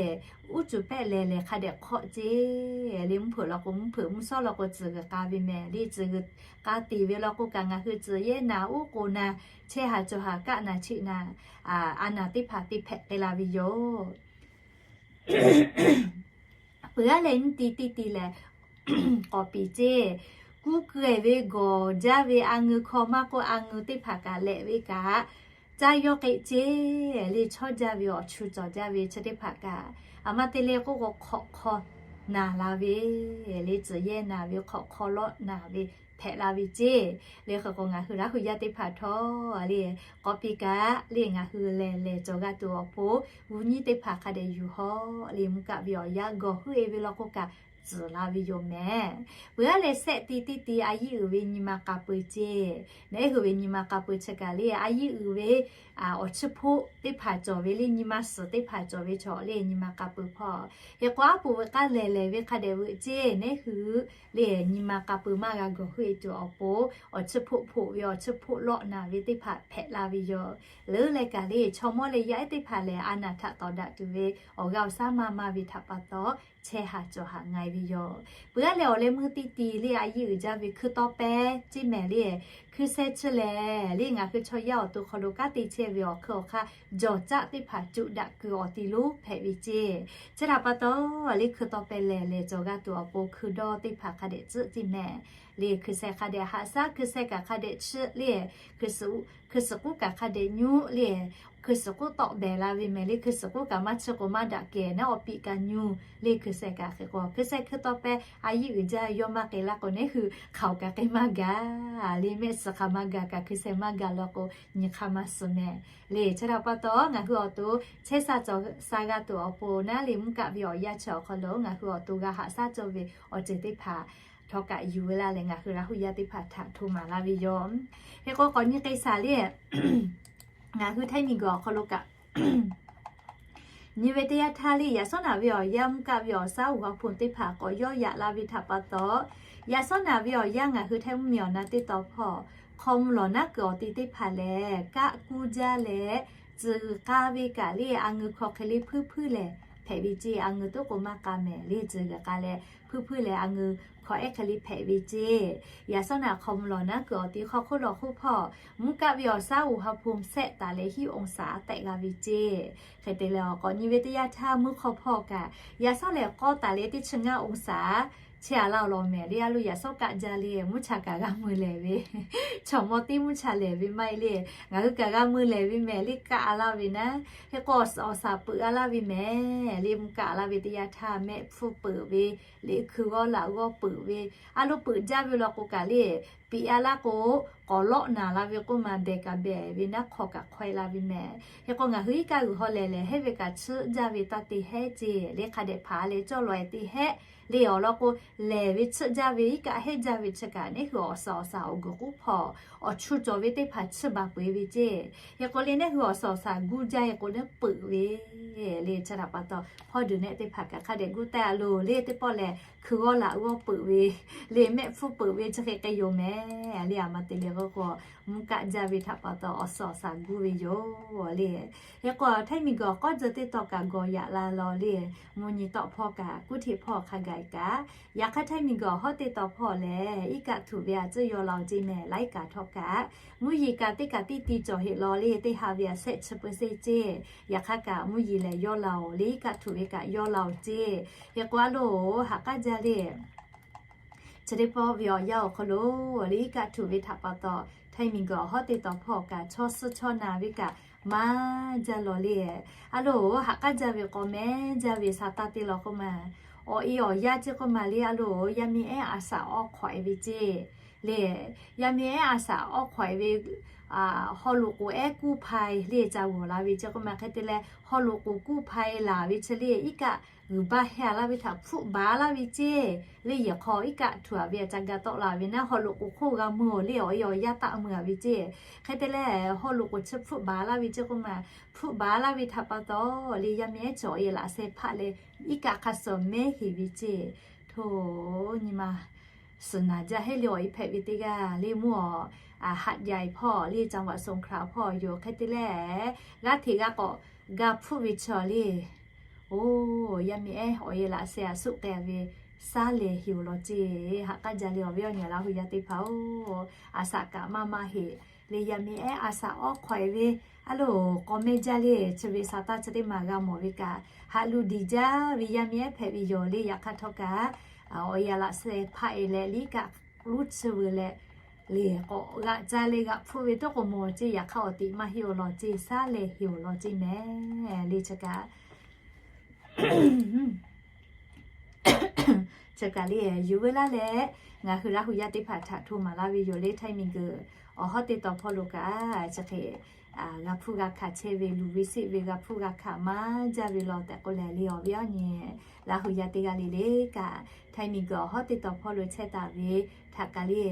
uˉ cuˬ pehˆ lehˬ lehˬ hk'a dehꞈ hk'awˆ ceˇ. Le mvuhˇ hpeuꞈ law k'o mvuhˇ hpeuꞈ, mvuhˇ shawˉ law k'o tcuhˍ g'uiˬ k'a ve mehˍ. Le tcuhˍ g'uiˬ k'a tiˍ ve law k'o kaꞈ, ngaˬ hui tcuhˍ yehˇ naˍ, oˉ k'oˍ naˍ, chehˇ haˍ cawˬ haˍ kaˆ naˍ cheˆ naˍ, a naˍ teˇ hpaˍ te hpehꞈ k'ai la ve yoˬ. Peuˬ aˉ leh nyiˇ ti teˇ ti lehˬ, k'awꞈ piˍ ceˇ. Kuˇ keu-eˬ ve gawˬ jaˇ ve a ngeu hkaw maˇ k'oˆ, a ngeu teˇ hpaˍ kaꞈ lehꞈ ve kaꞈ caˇ yawˇ k'ai ceˇ. Le chawˇ jaˇ ve awˬ chu cawˬ jaˇ ve chi teˇ hpaˍ kaꞈ, a ma te le k'oˆ k'o, hk'awꞈ hk'aw naˍ la ve, le tcuhˍ yehˇ naˍ ve, hk'awꞈ hk'aw lawˆ naˍ ve hpehꞈ la ve ceˇ. Le hk'e k'o, ngaˬ hui Laˇ huˍ yaˇ teˇ hpaˍ htawˇ le k'awꞈ piˍ kaꞈ le, ngaˬ hui lehˬ lehˬ cawˬ g'a tuˬ awˬ pon, g'uˇ nyiˇ teˇ hpaˍ hk'a dehꞈ yuˬ hawˆ le, mvuhˇ kaˆ ve awˬ yanˇ gawˬ hui e ve law k'o kaꞈ tcuhˍ la ve yoˬ mehˍ. Peuˬ aˉ leh sehˆ ti teˇ ti a yiˆ uiˍ ve nyi ma k'a peu-eˬ ceˇ. Neˉ hui ve nyi ma k'a peu-eˬ chi kaꞈ le, a yiˆ uiˍ ve awˬ chiˇ hpoˆ teˇ hpaˍ cawˬ ve le, nyi ma suhˍ teˇ hpaˍ cawˬ ve chaw le, nyi ma k'a peu-eˬ hpawˇ. Eˬ, k'o aˉ poꞈ veuꞈ k'aˇ lehˬ lehˬ ve hk'a dehꞈ veuꞈ ceˇ. Neˉ hui le nyi ma k'a peu-eˬ maˇ g'a gawˬ hui e tuˬ awˬ pon, awˬ chiˇ hpoˆ hpoˆ ve, awˬ chiˇ hpoˆ lawˆ naˍ ve teˇ hpaˍ hpehꞈ la ve yoˬ. Leuˉ leh kaꞈ le, chaw mawˇ leh yaˇ ehˉ teˇ hpaˍ lehˬ, a naˍ htaꞈ tawˍ daꞈ tuˬ ve awˬ g'aˇ awˬ shaˉ maˇ maˇ ve htaꞈ pa taw, chehˇ haˍ cawˬ haˍ nga e ve yoˬ. Peuˬ aˉ leh awˬ leh meuˇ teˇ ti le a yiˆ uiˍ jaˇ ve hkui tawˇ pehˇ ceˇ mehˍ le. Hkui sheh chi lehˬ le, ngaˬ hui chaw yaˇ awˬ to hk'aw lo kanˉ te chehˇ ve awˬ hkui awˬ hk'aˇ, jawˬ caˆ teˇ hpaˍ cuꞈ daꞈ kuiˬ awˬ ti lonˉ hpehꞈ ve ceˇ. Chi htaꞈ pa taw, le hkui tawˇ pehˇ lehˬ lehˬ cawˬ g'a tuˬ awˬ pon hkui dawˇ teˇ hpaˍ hk'a dehꞈ tcuhˆ ceˇ mehˍ. Le hkui sheh hk'a dehꞈ haꞈ shaˉ, hkui sheh kaꞈ hk'a dehꞈ chiˆ le, hkui suhˍ k'uˉ kaꞈ hk'a dehꞈ nyuˆ le, hkui suhˍ k'uˉ tawˆ behˬ la ve mehˍ le. Hkui suhˍ k'uˉ kaꞈ maˇ chiˇ k'o maˇ daꞈ kehˬ naˉ, awˬ piˆ kaꞈ nyuˇ le. Hkui sheh kaꞈ hk'e k'o, hkui sheh hkui tawˇ pehˇ a yiˆ uiˍ jaˇ yawˇ maˇ k'ai laˇ k'o, neˉ hui hk'aoˍ kaꞈ k'ai maˇ gaˬ le. Mehˆ suhˍ hk'aˬ maˇ gaˬ kaꞈ, hkui sheh maˇ gaˬ law k'o, nyi hk'aˇ maˇ suh mehˍ le. Chi htaꞈ pa taw, ngaˬ hui awˬ to chehˇ sha cawˬ sha g'a tuˬ awˬ pon naˉ le, mvuhˇ kaˆ ve awˬ yanˇ chi awˬ hk'aw lo ngaˬ hui awˬ to g'a haꞈ shaˉ cawˇ ve awˬ ceuˬ teˇ hpaˍ htawˇ kaꞈ yuˬ ve laˇ leh, ngaˬ hui Laˇ huˍ yaˇ teˇ hpaˍ htaꞈ hto maˍ laˇ ve yoˬ. Hk'e k'o, k'awꞈ nyi k'ai shaˍ le, ngaˬ hui Htaiˇ miˬguiˬ awˬ hk'aw lo kaꞈ nyi ve teˇ yanˇ htaˇ le, yaꞈ shawˉ naꞈ ve awˬ yanˇ mvuhˇ kaˆ ve awˬ shaˉ uiˍ ha hpu teˇ hpaˍ k'awꞈ yawˇ yaꞈ la ve htaꞈ pa taw, yaꞈ shawˉ naꞈ ve awˬ yanˇ ngaˬ hui Htaiˇ mvuhˇ miˬ awˬ na teˇ taw hpawˇ, hk'aw mvuh lawˬ naˉ kuiˬ awˬ ti teˇ hpaˍ lehˬ, kaˆ kuˇ jaˇ leh, tcuhˍ g'uiˬ k'a ve kaꞈ le, a ngeu hkaw hk'e le hpuiˇ hpuiˇ lehˬ hpehꞈ ve ceˇ. A ngeu toˉ k'o maˇ k'a mehˍ le, tcuhˍ g'uiˬ k'a leh hpuiˇ hpuiˇ leh a ngeu hk'aw ehˉ hk'e le hpehꞈ ve ceˇ. Yaꞈ shawˉ naꞈ hk'aw mvuh lawˬ naˉ kuiˬ awˬ ti hk'aw hk'oˆ lawˬ hk'oˆ hpawˇ, mvuhˇ kaˆ ve awˬ shaˉ uiˍ ha hpu sehˆ taˍ leh hiˉ องศา tehˆ g'a ve ceˇ. Hk'e te leh, k'awꞈ nyi ve teˇ yanˇ htaˇ mvuhˇ hk'aw hpawˇ kaꞈ yaꞈ shawˉ lehˬ k'awˇ taˍ leh teˇ chi ngaˇ องศา chehˇ a laˇ awˬ lawn mehˍ le. A lo yaꞈ shawˉ kaˆ jaˇ le, mvuhˇ cha kaꞈ g'a mui lehˬ ve, chaw mawˇ teˇ mvuhˇ cha lehˬ ve maˇ heˆ le, ngaˬ hui kaꞈ g'a mui lehˬ ve mehˍ le, kaˆ a laˇ ve naˉ. Hk'e k'o, awˬ shaˍ peuꞈ a laˇ ve mehˍ le, mvuhˇ kaˆ a laˇ ve teˇ yanˇ htaˇ mehˆ hpfuhˇ peuꞈ ve, liꞈ hkui g'awˇ laꞈ g'awˇ peuꞈ ve, a lo peuꞈ jaˇ ve law k'o kaꞈ le, piꞈ a laˇ k'o, k'awꞈ lawˆ naˍ la ve k'oˆ ma, behˬ kaꞈ behˬ ve naˉ, hk'aw kaꞈ hk'awehˇ la ve mehˍ. Hk'e k'o ngaˬ hui iˉ kaˆ g'uiˬ haw lehˬ lehˬ, henˇ ve kaꞈ tsuhˆ jaˇ ve taˇ te hehˉ ceˇ le. Hk'a dehꞈ hpaˍ leh cawˇ lawˬ-e te hehˉ le. Awˬ lawn k'o, lehˬ ve tsuhˆ jaˇ ve, iˉ kaˆ henˇ jaˇ ve chi kaꞈ, neˉ hui awˬ suhˍ awˬ suhˍ awˬ guˬ k'uˉ hpawˇ awˬ chu cawˬ ve teˇ hpaˍ tsuhˇ baˬ peu-eˬ ve ceˇ. Hk'e k'o le, neˉ hui awˬ suhˍ awˬ suhˍ gu jaˇ-e k'o, neˉ peuꞈ ve le. Chi htaꞈ pa taw, hpawˇ duˬ nehˆ teˇ hpaˍ kaꞈ hk'a dehꞈ gu taˍ a loˬ le. Teˇ pawˆ lehˬ, hkui g'awˇ laꞈ g'awˇ peuꞈ ve le, mehˆ hpfuhˇ peuꞈ ve chi hk'e k'ai yoˬ mehˍ le. A ma te le k'oˆ k'o, mvuhˇ kaˆ jaˇ ve htaꞈ pa taw awˬ suhˍ awˬ suhˍ gu ve yoˬ le. Hk'e k'o, Htaiˇ miˬguiˬ k'awˇ tcuh teˇ taw kaꞈ gawˬ yaꞈ la lawˬ le. Mvuhˇ nyi tawˆ hpawˇ kaꞈ kuˉ hteꞈ hpawˇ hk'a gaˬ kaꞈ, yaꞈ hk'aˇ Htaiˇ miˬguiˬ awˬ hawˉ teˇ taw hpawˇ lehˬ, iˉ kaˆ htuꞈ ve a tcuhˇ yaw la-oˬ ceˇ mehˍ. Laiˉ kaꞈ htawˇ kaꞈ, mvuhˇ yeˬ kaꞈ teˇ kaꞈ teˇ ti cawˬ heꞈ lawˬ le. Teˇ ha ve a shehˆ chi peu seˇ ceˇ. Yaꞈ hk'aˇ kaꞈ mvuhˇ yeˬ lehˬ yaw la-oˬ le, iˉ kaˆ htuꞈ ve kaꞈ yaw la-oˬ ceˇ. Hk'e k'o a loˬ, haꞈ k'aˉ jaˇ le. Chi teˇ pawˆ ve awˬ yanˇ awˬ hk'aw lo le, iˉ kaˆ htuꞈ ve htaꞈ pa taw, Htaiˇ miˬguiˬ awˬ hawˉ teˇ taw hpawˇ kaꞈ chaw suh chaw na ve kaꞈ maˇ jaˇ lawˬ le. A loˬ, haꞈ k'aˉ jaˇ ve k'awꞈ mehˉ jaˇ ve sa taˇ te lawˬ k'oˆ ma, awˬ e awˬ yaˇ ceˇ k'oˆ ma le. A loˬ, yaˇ miˇ ehˉ a saꞈ awˇ hk'awꞈ-e ve ceˇ le. Yaˇ miˇ ehˉ a saꞈ awˇ hk'awꞈ-e ve, haw loꞈ k'oˍ ehˉ kuˇ hpaˇ le ca g'awˬ la ve ceˇ k'oˆ ma. Hk'e te leh, haw loꞈ k'oˍ kuˇ hpaˇ laˬ ve chi le, iˉ kaˆ g'uiˬ baˇ heh laˇ ve htaꞈ hpfuhˆ baˬ laˇ ve ceˇ le. Yehˬ hk'aw iˉ kaˆ htuꞈ-a ve a ca ga tawˆ la ve naˉ, haw loꞈ k'oˍ hk'oˆ g'a mui-oˬ le. Awˬ e awˬ yaˇ taˆ mui-a ve ceˇ. Hk'e te leh, haw loꞈ k'oˍ chi hpfuhˆ baˬ laˇ ve ceˇ k'oˆ ma. Hpfuhˆ baˬ laˇ ve htaꞈ pa taw le, yaˇ miˇ ehˉ chi awˬ e laꞈ sheh hpaˆ leh, iˉ kaˆ hk'a suhˍ mehˉ heˍ ve ceˇ. Hto, nyi ma suhˍ naˍ jaˇ heˆ le. Awˬ e hpehꞈ ve teˇ g'aˇ le, mvuhˇ awˬ, Haꞈ yaˍ-e hpawˇ le, จังหวัดสงขลา hpawˇ yoˬ. Hk'e te leh, g'aˇ hteꞈ g'a k'awꞈ ga hpfuhˆ ve chaw le. Oˬ, yaˇ miˇ ehˉ awˬ e laꞈ sheh a suhˆ k'ai ve, saˉ lehˬ heˍ-oˬ lawˬ ceˇ. Haꞈ k'aˉ jaˇ le. Awˬ viˉ awˬ nyi Laˇ hu yaˇ teˇ hpaˍ-oˬ, a saꞈ kaꞈ maˇ maˇ heˍ le. Yaˇ miˇ ehˉ a saꞈ awˇ hk'awꞈ-e ve, a loˬ, k'awꞈ mehˉ jaˇ le. Chi ve sa taˇ chi teˇ maˬ g'a mawˬ ve kaꞈ, haꞈ luˬ diˬ jaˇ ve yaˇ miˇ ehˉ hpehꞈ ve yoˬ le. Yaꞈ hk'aˇ htawˇ kaꞈ, awˬ e a laꞈ sheh hpaˆ-e leh, liˉ kaˆ luˉ chi veu leh, le k'awꞈ g'aꞈ ca le g'aꞈ hpfuhˆ ve toˉ k'o mawˬ ceˇ. Yaꞈ hk'aˇ awˬ tiꞈ maˇ heˆ-oˬ lawˬ ceˇ, saˉ lehˬ heˍ-oˬ lawˬ ceˇ mehˍ le. Chi kaꞈ Chi kaꞈ le, yuˬ veu laˇ leh, ngaˬ hui Laˇ hu yaˇ teˇ hpaˍ htaꞈ hto maˍ laˇ ve yoˬ le. Htaiˇ miˬguiˬ awˬ hawˉ teˇ taw hpawˇ lo kaꞈ, chi hk'e g'a hpfuhˇ g'a hkanˍ chehˇ ve, luˬ ve siˆ ve g'a hpfuhˇ g'a hkanˍ maˇ jaˇ ve lawˬ tehꞈ k'oˆ leh le, awˬ viˉ awˬ nyi Laˇ hu yaˇ teˇ g'aˇ le le kaꞈ, Htaiˇ miˬguiˬ awˬ hawˉ teˇ taw hpawˇ lo chehˇ taˍ ve htaꞈ kaꞈ le,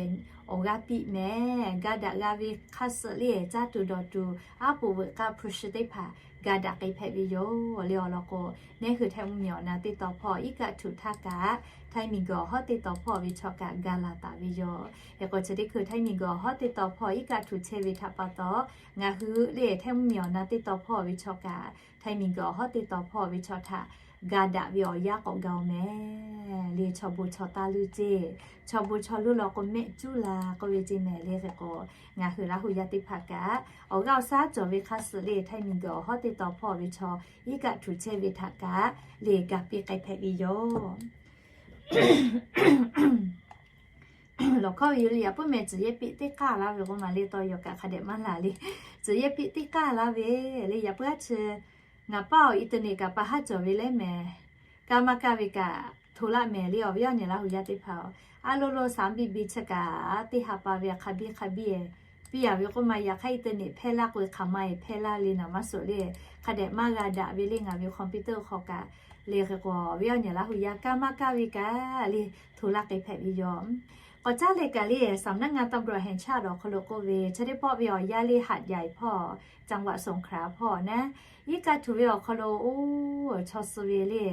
awˬ g'aˇ piˇ mehˍ. Ga daꞈ g'a ve hk'a suh le, caˇ tuˬ dawˬ tuˬ, aˉ poꞈ veuꞈ k'aˇ hpu shi teˇ hpaˍ ga daꞈ k'ai hpehꞈ ve yoˬ le. Awˬ lawn k'o, neˉ hui Htaiˇ mvuhˇ miˬ awˬ na teˇ taw hpawˇ iˉ kaˆ htuꞈ htaˇ kaꞈ, Htaiˇ miˬguiˬ awˬ hawˉ teˇ taw hpawˇ ve chaw kaꞈ ga laˬ taˍ ve yoˬ. Hk'e k'o, chi teˇ hkui Htaiˇ miˬguiˬ awˬ hawˉ teˇ taw hpawˇ iˉ kaˆ htuꞈ chehˇ ve htaꞈ pa taw, ngaˬ hui le Htaiˇ mvuhˇ miˬ awˬ na teˇ taw hpawˇ ve chaw kaꞈ, Htaiˇ miˬguiˬ awˬ hawˉ teˇ taw hpawˇ ve chaw htaꞈ ga daꞈ ve awˬ yanˇ k'awꞈ ga-oˬ mehˍ le. Chaw bon chaw taˇ leuˇ ceˇ, chaw bon chaw leuˇ law k'o mehˆ cuˉ la k'oˆ ve ceˇ mehˍ le. Hk'e k'o, ngaˬ hui Laˇ hu yaˇ teˇ hpaˍ kaꞈ, awˬ g'aˇ awˬ shaˉ cawˬ ve hk'a suh le, Htaiˇ miˬguiˬ awˬ hawˉ teˇ taw hpawˇ ve chaw iˉ kaˆ htuꞈ chehˇ ve htaꞈ kaꞈ le, ga piˇ k'ai hpehꞈ ve yoˬ. Lawˬ hkawˇ ve yoˬ le. Yaꞈ puiˉ mehˍ, tcuhˬ yehˇ piˆ teˇ k'aˇ laˇ ve k'oˆ ma le, tawˇ yaw kaꞈ hk'a dehꞈ maˇ laˬ le. Tcuhˬ yehˇ piˆ teˇ k'aˇ laˇ ve le. Yaꞈ puiˉ aˉ chi ngaˬ paˇ awˬ internet kaꞈ pa haˉ cawˬ ve leh mehˍ. Ka maˇ kaˇ ve kaꞈ hto laˇ mehˍ le. Awˬ viˉ awˬ nyi Laˇ hu yaˇ teˇ hpaˍ-oˬ, a lo lo saˍ biˇ biˇ chi kaꞈ teˇ ha pa ve hk'a biˇ hk'a biˇ-e piˇ-a ve k'oˆ ma. Yaꞈ hk'aˇ internet hpehˇ laˇ k'o hk'aˬ ma-e hpehˇ laˇ le, naˍ maˇ suhˍ le. Hk'a dehꞈ maˇ g'a daꞈ ve le. Ngaˬ ve computer hk'aw kaꞈ le. Hk'e k'o, awˬ viˉ awˬ nyi Laˇ hu yaˇ ka maˇ kaˇ ve kaꞈ le, hto laˇ k'ai hpehꞈ ve yoˬ. K'awꞈ caˉ leh kaꞈ le, สำนักงานตำรวจแห่งชาติ awˬ hk'aw lo k'oˆ ve, chi teˇ pawˆ ve awˬ yanˇ le, Haꞈ yaˍ-e hpawˇ, จังหวัดสงขลา hpawˇ naˉ, iˉ kaˆ htuꞈ ve awˬ hk'aw lo, oˬ, chaw suh ve le,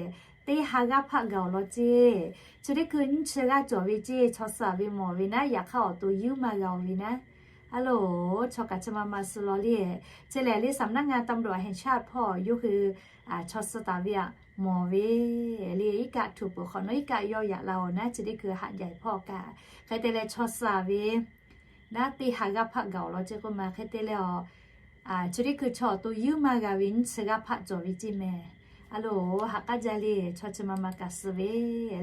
teˇ ha g'aˇ hpaˆ gaˬ-oˬ lawˬ ceˇ. Chi teˇ hkui nyiˇ chi g'aˇ cawˬ ve ceˇ, chaw suh-a ve mawˬ ve naˉ. Yaꞈ hk'aˇ awˬ to yinˉ maˇ g'a-oˬ ve naˉ. A loˬ, chaw kaꞈ chi ma ma suh lawˬ le. Chi lehˬ le, สำนักงานตำรวจแห่งชาติ hpawˇ yawˇ hui chaw suh taˍ ve-a mawˬ ve le. Iˉ kaˆ htuꞈ peuˬ hk'awꞈ nawˉ iˉ kaˆ yawˇ yaꞈ la-oˬ naˉ. Chi teˇ hkui Haꞈ yaˍ-e hpawˇ kaꞈ hk'e te leh chaw suh-a ve naˉ, teˇ ha g'aˇ hpaˆ gaˬ-oˬ lawˬ ceˇ k'oˆ ma. Hk'e te leh a, chi teˇ hkui chaw awˬ to yinˉ maˇ g'a ve nyiˇ chi g'aˇ hpaˆ cawˬ ve ceˇ mehˍ. A loˬ, haꞈ k'aˉ jaˇ le. Chaw chi ma ma kaꞈ suh ve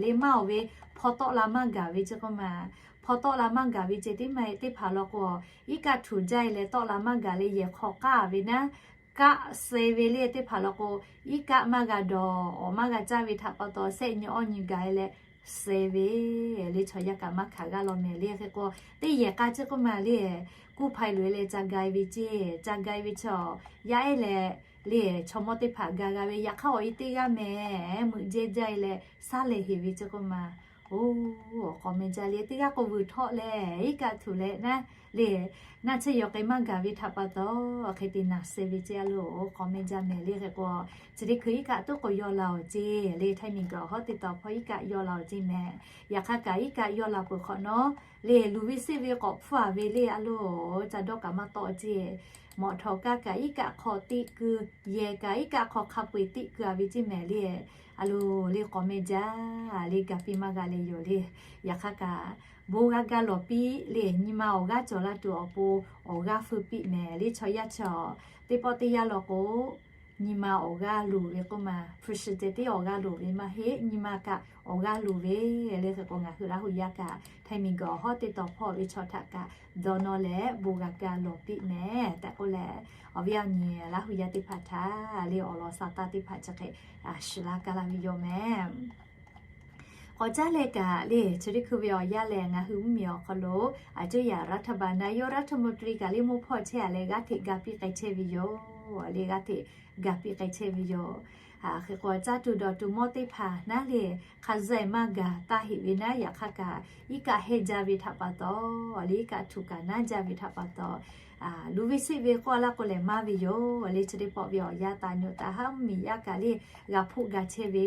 le, maˇ-oˬ ve, hpaw tawˆ la maˇ gaˬ ve ceˇ k'oˆ ma. Hpaw tawˆ la maˇ gaˬ ve ceˇ teˇ maˇ teˇ hpaˍ law k'o, iˉ kaˆ htuꞈ jaˇ-e leh tawˆ la maˇ gaˬ le. Yehˬ hk'aw k'aˇ ve naˉ, kaˆ suh ve le teˇ hpaˍ law k'o, iˉ kaˆ maˇ g'a dawˬ, awˬ maˇ g'a caˇ ve htaꞈ pa taw, shehˆ nyi awˇ nyi gaˬ-e leh suh ve le chaw yaˇ kaꞈ maˇ hkanˍ g'aˇ law mehˍ le. Hk'e k'o teˇ yehˬ k'a chi k'oˆ ma le, kuˇ hpaˍ loꞈ e leh ca ga e ve ceˇ, ca ga e ve chi a, yaˇ ehˉ leh le chaw mawˇ teˇ hpaˍ ga g'a ve, yaꞈ hk'aˇ awˬ e teˇ g'aˇ mehˍ meuꞈ jehˇ jaˇ e leh saˉ lehˬ heˍ ve chi k'oˆ ma. Oˬ, awˬ k'awꞈ meh jaˇ le, teˇ g'aˇ k'o vuiˬ htawˆ leh iˉ kaˆ htuꞈ leh naˉ le, naˆ tsuhˇ yaw k'ai maˇ gaˬ ve htaꞈ pa taw, hk'e te naˬ suh ve ceˇ a loˬ, k'awꞈ meh jaˇ mehˍ le. Hk'e k'o chi teˇ hkui iˉ kaˆ toˉ k'o yaw la awˬ ceˇ le, htaiˍ miˬ gaˬ awˬ hawˉ teˇ taw hpawˇ iˉ kaˆ yaw la awˬ ceˇ mehˍ. Yaꞈ hk'aˇ kaꞈ iˉ kaˆ yaw la peuˬ hk'awꞈ nawˉ le, luˬ ve seˆ ve k'awꞈ hpfuhˇ a ve le a loˬ, ca dawˇ kaꞈ maˇ tawˆ ceˇ. Mawꞈ htawꞈ kaˇ kaꞈ iˉ kaˆ hk'aw teˇ keu, yehˬ kaꞈ iˉ kaˆ hk'aw hk'a peu eˬ teˇ keu a ve ceˇ mehˍ le. A loˬ le k'awꞈ meh jaˇ le, ga piˇ maˇ g'a leh yoˬ le. Yaꞈ hk'aˇ kaꞈ bon g'a ga lawˬ piˇ le, nyi ma awˬ g'aˇ cawˬ la tuˬ awˬ pon awˬ g'aˇ feu piˇ mehˍ le. Chaw yaˇ chi a, teˇ pawˆ teˇ yanˇ law k'o, nyi ma awˬ g'aˇ loˍ ve k'oˆ ma, hpu shi ceh tiˉ awˬ g'aˇ loˍ ve maˇ heˆ, nyi ma kaꞈ awˬ g'aˇ loˍ ve le. Hk'e k'o ngaˬ hui Laˇ hu yaˇ kaꞈ htaiˍ miˬ gaˬ awˬ hawˉ teˇ taw hpawˇ ve chaw htaꞈ kaꞈ dawˇ nawˇ leh bon g'a ga lawˬ piˇ mehˍ tehꞈ k'oˆ leh, awˬ viˉ awˬ nyi Laˇ hu yaˇ teˇ hpaˍ htaꞈ le awˬ lawn sa taˇ teˇ hpaˍ chi hk'e shiˍ laˇ kaˇ laˇ ve yoˬ mehˍ. K'awꞈ caˉ leh kaꞈ le chi teˇ hkui ve awˬ yanˇ lehˬ, ngaˬ hui mvuhˇmiˬ awˬ hk'aw lo aˬ cuˇ yaꞈ รัฐบาล นายกรัฐมนตรี kaꞈ le mawˇ hpawˇ chehˇ a leh g'aˇ hteꞈ ga piˇ k'ai chehˇ ve yoˬ le, g'aˇ hteꞈ ga piˇ k'ai chehˇ ve yoˬ. Hk'e k'o caˇ tuˬ dawˬ tuˬ mawˇ teˇ hpaˍ naˉ le hk'a zuhˆ maˇ gaˬ taˇ heꞈ ve naˉ, yaꞈ hk'aˇ kaꞈ iˉ kaˆ hehnˇ jaˇ ve htaꞈ pa taw, le iˉ kaˆ htuꞈ kaꞈ naˉ jaˇ ve htaꞈ pa taw, luˬ ve seˆ ve k'oˆ a laˇ k'o lehˬ maˇ ve yoˬ le. Chi teˇ pawˆ ve awˬ yanˇ taˍ nyoꞈ taˍ haˉ mvuhˇmiˬ yaˇ kaꞈ le g'a hpoˆ ga chehˇ ve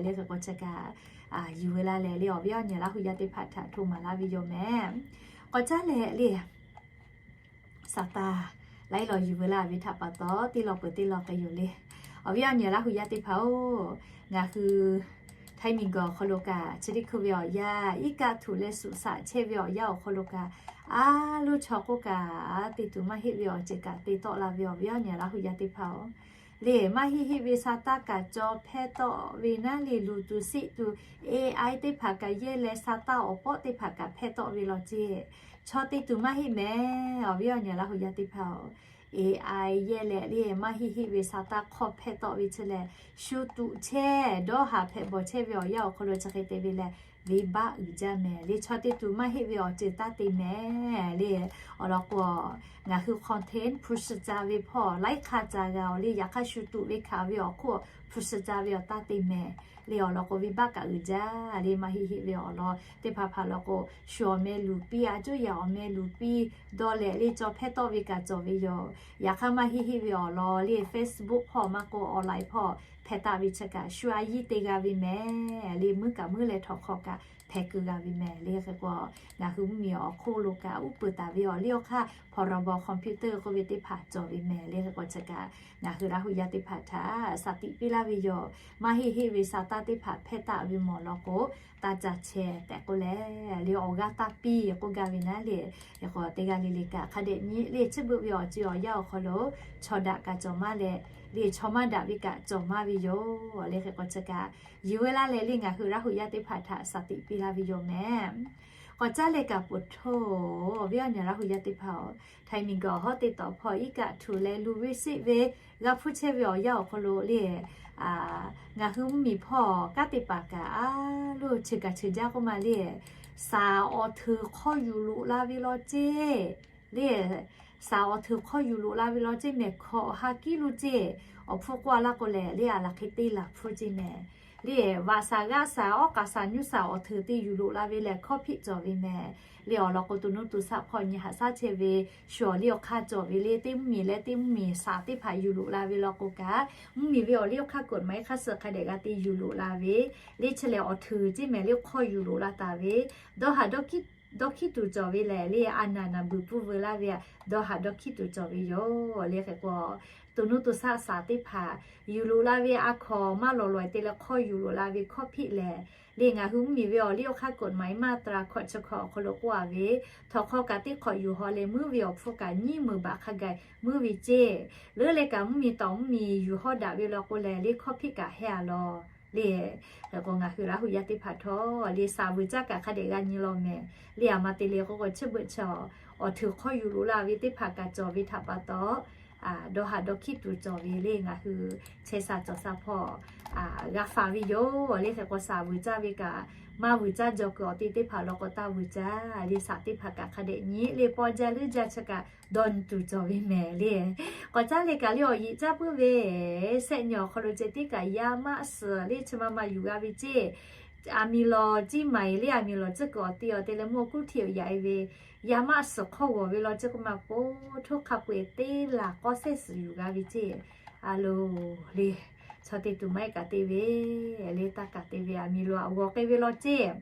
le. Hk'e k'o chi kaꞈ yuˬ ve laˇ leh le awˬ viˉ awˬ nyi Laˇ hu yaˇ teˇ hpaˍ htaꞈ hto maˍ laˇ ve yoˬ mehˍ. K'awꞈ caˉ leh le saˍ taˍ laiˉ law yuˬ ve laˇ ve htaꞈ pa taw teˇ law peuˬ teˇ law k'ai yoˬ le. Awˬ viˉ awˬ nyi Laˇ hu yaˇ teˇ hpaˍ-oˬ, ngaˬ hui htaiˍ miˬ gaˬ awˬ hk'aw lo kaꞈ chi teˇ hkui ve awˬ yanˇ iˉ kaˆ htuꞈ leh suꞈ shaꞈ chehˇ ve awˬ yanˇ awˬ hk'aw lo kaꞈ, a loˇ chaw k'oˆ kaꞈ te tuˬ maˇ heˆ ve awˬ ceuˬ kaꞈ te tawˆ la ve awˬ viˉ awˬ nyi Laˇ hu yaˇ teˇ hpaˍ-oˬ, le maˇ heˆ heˆ ve sa taˇ kaꞈ caw hpehˇ tawˆ ve naˉ le, luˬ tuˬ seˆ tuˬ AI teˇ hpaˍ kaꞈ yehˇ leh sa taˇ awˬ pawˆ teˇ hpaˍ kaꞈ hpehˇ tawˆ ve law ceˇ. Chaw te tuˬ maˇ heˆ mehˍ awˬ viˉ awˬ nyi Laˇ hu yaˇ teˇ hpaˍ-oˬ, AI yehˇ leh le maˇ heˆ heˆ ve sa taˇ hk'awˇ hpehˇ tawˆ ve chi lehˬ, shu tuꞈ chehˇ dawˇ haˍ hpehꞈ bawˬ chehˇ ve awˬ yanˇ awˬ hk'aw lo chi hk'e te ve leh, venˇbaˆ uiˍ jaˇ mehˍ le. Chaw te tuˬ maˇ heˆ ve awˬ ceuˬ taˇ te mehˍ le. Awˬ lawn k'o, ngaˬ hui content hpu shi ca ve hpawˇ laiˉ hk'aˇ ca g'a-oˬ le. Yaꞈ hk'aˇ shu tuꞈ ve hkanˍ ve awˬ hk'oˆ hpu shi ca ve awˬ taˇ te mehˍ le. Awˬ lawn k'o venˇbaˆ kaꞈ uiˍ jaˇ le. Maˇ heˆ heˆ ve awˬ lawn teˇ hpaˍ hpaˍ law k'o, shu awˬ meh luˬ piˇ, a cuˇ yaꞈ awˬ meh luˬ piˇ dawˇ leh le caw hpehˇ tawˆ ve kaꞈ cawˬ ve yoˬ. Yaꞈ hk'aˇ maˇ heˆ heˆ ve awˬ lawn le Facebook hpawˇ maˇ k'o online hpawˇ hpehˇ taˆ ve chi kaꞈ shu a yiˇ te g'a ve mehˍ le. Muiˉ kaꞈ muiˉ leh htawnˍ hk'aw kaꞈ hpehˇ keu g'a ve mehˍ le. Hk'e k'o ngaˬ hui mvuhˇmiˬ awˬ hk'oˆ lo kaꞈ uˉ peunˍ taˍ ve awˬ liˇ awˬ hk'aˇ พรบคอมพิวเตอร์ k'oˆ ve teˇ hpaˍ cawˬ ve mehˍ le. Hk'e k'o chi kaꞈ ngaˬ hui Laˇ hu yaˇ teˇ hpaˍ htaꞈ shaˍ tiꞈ piˇ laˇ ve yoˬ. Maˇ heˆ heˆ ve sa taˇ teˇ hpaˍ hpehˇ taˆ ve mawˬ lawn k'o, taˇ ca chehˇ tehꞈ k'oˆ leh le awˬ g'aˇ taˇ piˇ k'oˆ gaˇ ve naˉ le. Hk'e k'o teˇ g'aˇ le le kaꞈ hk'a dehꞈ nyi le chi beuꞈ ve awˬ ceuˬ awˬ yanˇ awˬ hk'aw lo chaw daꞈ kaꞈ cawˬ maˇ leh, le chaw maˇ daꞈ ve kaꞈ cawˬ maˇ ve yoˬ le. Hk'e k'o chi kaꞈ yuˬ ve laˇ leh le ngaˬ hui Laˇ hu yaˇ teˇ hpaˍ htaꞈ shaˍ tiꞈ piˇ laˇ ve yoˬ mehˍ. K'awꞈ caˉ leh kaꞈ poˬ htoˇ awˬ viˉ awˬ nyi Laˇ hu yaˇ teˇ hpaˍ-oˬ, htaiˍ miˬ gaˬ awˬ hawˉ teˇ tawˍ hpawˇ iˉ kaˆ htuꞈ leh luˬ ve seˆ ve g'a hpuˇ chehˇ ve awˬ yanˇ awˬ hk'aw lo le ngaˬ hui mvuhˇmiˬ hpawˇ kanˉ te paˍ kaꞈ a loˇ cheuˬ kaꞈ cheuˬ jaˇ k'oˆ ma le. Saˍ awˬ hteuˍ hk'awˇ yuˬ loꞈ la ve law ceˇ le. Saˍ awˬ hteuˍ hk'awˇ yuˬ loꞈ la ve law ceˇ mehˍ hkawꞈ ha kiˉ lo ceˇ. Awˬ hpfuhˇ k'oˆ a laˇ k'o lehˬ le a laˬ hk'e te laˬ hpfuhˇ ceˇ mehˍ le. Vaꞈ saˍ g'aˇ saˍ awˉ k'aˍ saˍ nyiˇ saˍ awˬ hteuˍ te yuˬ loꞈ la ve lehˬ hkawˇ hpiˆ cawˬ ve mehˍ le. Awˬ lawn k'o to nuˇ to shaˆ hpawˇ nyi haꞈ shaˉ chehˇ ve shu awˬ liˇ awˬ hk'aˇ cawˬ ve le. Teˇ mvuhˇmiˬ leh teˇ mvuhˇmiˬ saˍ teˇ hpaˍ yuˬ loꞈ la ve law k'o kaꞈ, mvuhˇmiˬ ve awˬ liˇ awˬ hk'aˇ กฎหมาย hk'a suh hk'a dehꞈ g'a te yuˬ loꞈ la ve le. Chi lehˬ awˬ hteuˍ ceˇ mehˍ le hk'awˇ yuˬ loꞈ la taˍ ve dawˇ haˍ dawˇ hkiˉ tuˬ cawˬ ve lehˬ le a naˍ naˍ buiˬ pfuhˇ veu laˇ ve a dawˇ haˍ dawˇ hkiˉ tuˬ cawˬ ve yoˬ le. Hk'e k'o to nuˇ to shaˆ saˍ teˇ hpaˍ yuˬ loꞈ la ve a hkawnˍ maˇ lawˬ lawˬ te leh hk'awˇ yuˬ loꞈ la ve hkawˇ hpiˆ lehˬ le ngaˬ hui mvuhˇmiˬ ve awˬ liˇ awˬ hk'aˇ กฎหมาย มาตรา hkawꞈ chi hkawꞈ awˬ hk'aw lo k'oˆ a ve, htawnˍ hk'aw kaꞈ teˇ hk'awꞈ yuˬ haw leh muiˉ ve awˬ hpfuhˇ kaꞈ nyiˇ meunˍ baꞈ hk'a gaˬ muiˉ ve ceˇ. Leuˉ leh kaꞈ mvuhˇmiˬ tawˍ mvuhˇmiˬ yuˬ hawˇ daꞈ ve law k'o lehˬ le hkawˇ hpiˆ kaꞈ heh a law le. Hk'e k'o ngaˬ hui Laˇ hu yaˇ teˇ hpaˍ htawˇ le saˍ vuiˬ caˇ kaꞈ hk'a dehꞈ g'a nyi law mehˍ le. A ma te le k'o k'o chi beuꞈ chi awˬ hteuˍ hk'awˇ yuˬ loꞈ la ve teˇ hpaˍ kaꞈ cawˬ ve htaꞈ pa taw, dawˇ haˍ dawˇ hkiˉ tuˬ cawˬ ve le. Ngaˬ hui chehˇ sha cawˬ sha hpawˇ g'a faˍ ve yoˬ le. Hk'e k'o, shaˍ vuiˬ caˇ ve kaꞈ maˇ vuiˬ caˇ jaw kuiˬ awˬ te teˇ hpaˍ law k'o, taˇ vuiˬ caˇ le. Shaˍ teˇ hpaˍ kaꞈ hk'a dehꞈ nyi le, paw jaˇ leuˉ jaˇ chi kaꞈ dawˇ nyi tuˬ cawˬ ve mehˍ le. K'awꞈ caˉ leh kaꞈ le, awˬ yeꞈ caˇ puiˉ ve sehˆ nyi awˬ hk'aw lo ceh tiˉ kaꞈ yaˇ maˆ suhˍ le chi ma ma yuˬ g'a ve ceˇ. Aˬ miˍ lawˬ ciˇ maˍ eˬ le, aˬ miˍ lawˬ tcuhˉ kuiˬ awˬ te awˬ te leh mawˇ kuˉ htiꞈ yaꞈ e ve yaˇ maˆ suhˍ hk'awˇ g'awˬ ve law ceh k'o ma, po htoˇ hk'a peu-eˬ teˇ laˬ k'awˇ sehˆ suhˍ yuˬ g'a ve ceˇ. A loˬ le, chaw te tuˬ maˇ heˆ kaꞈ te ve le, taˇ kaˍ te ve, aˬ miˍ lawˬ aꞈ g'awˬ k'ai ve law ceˇ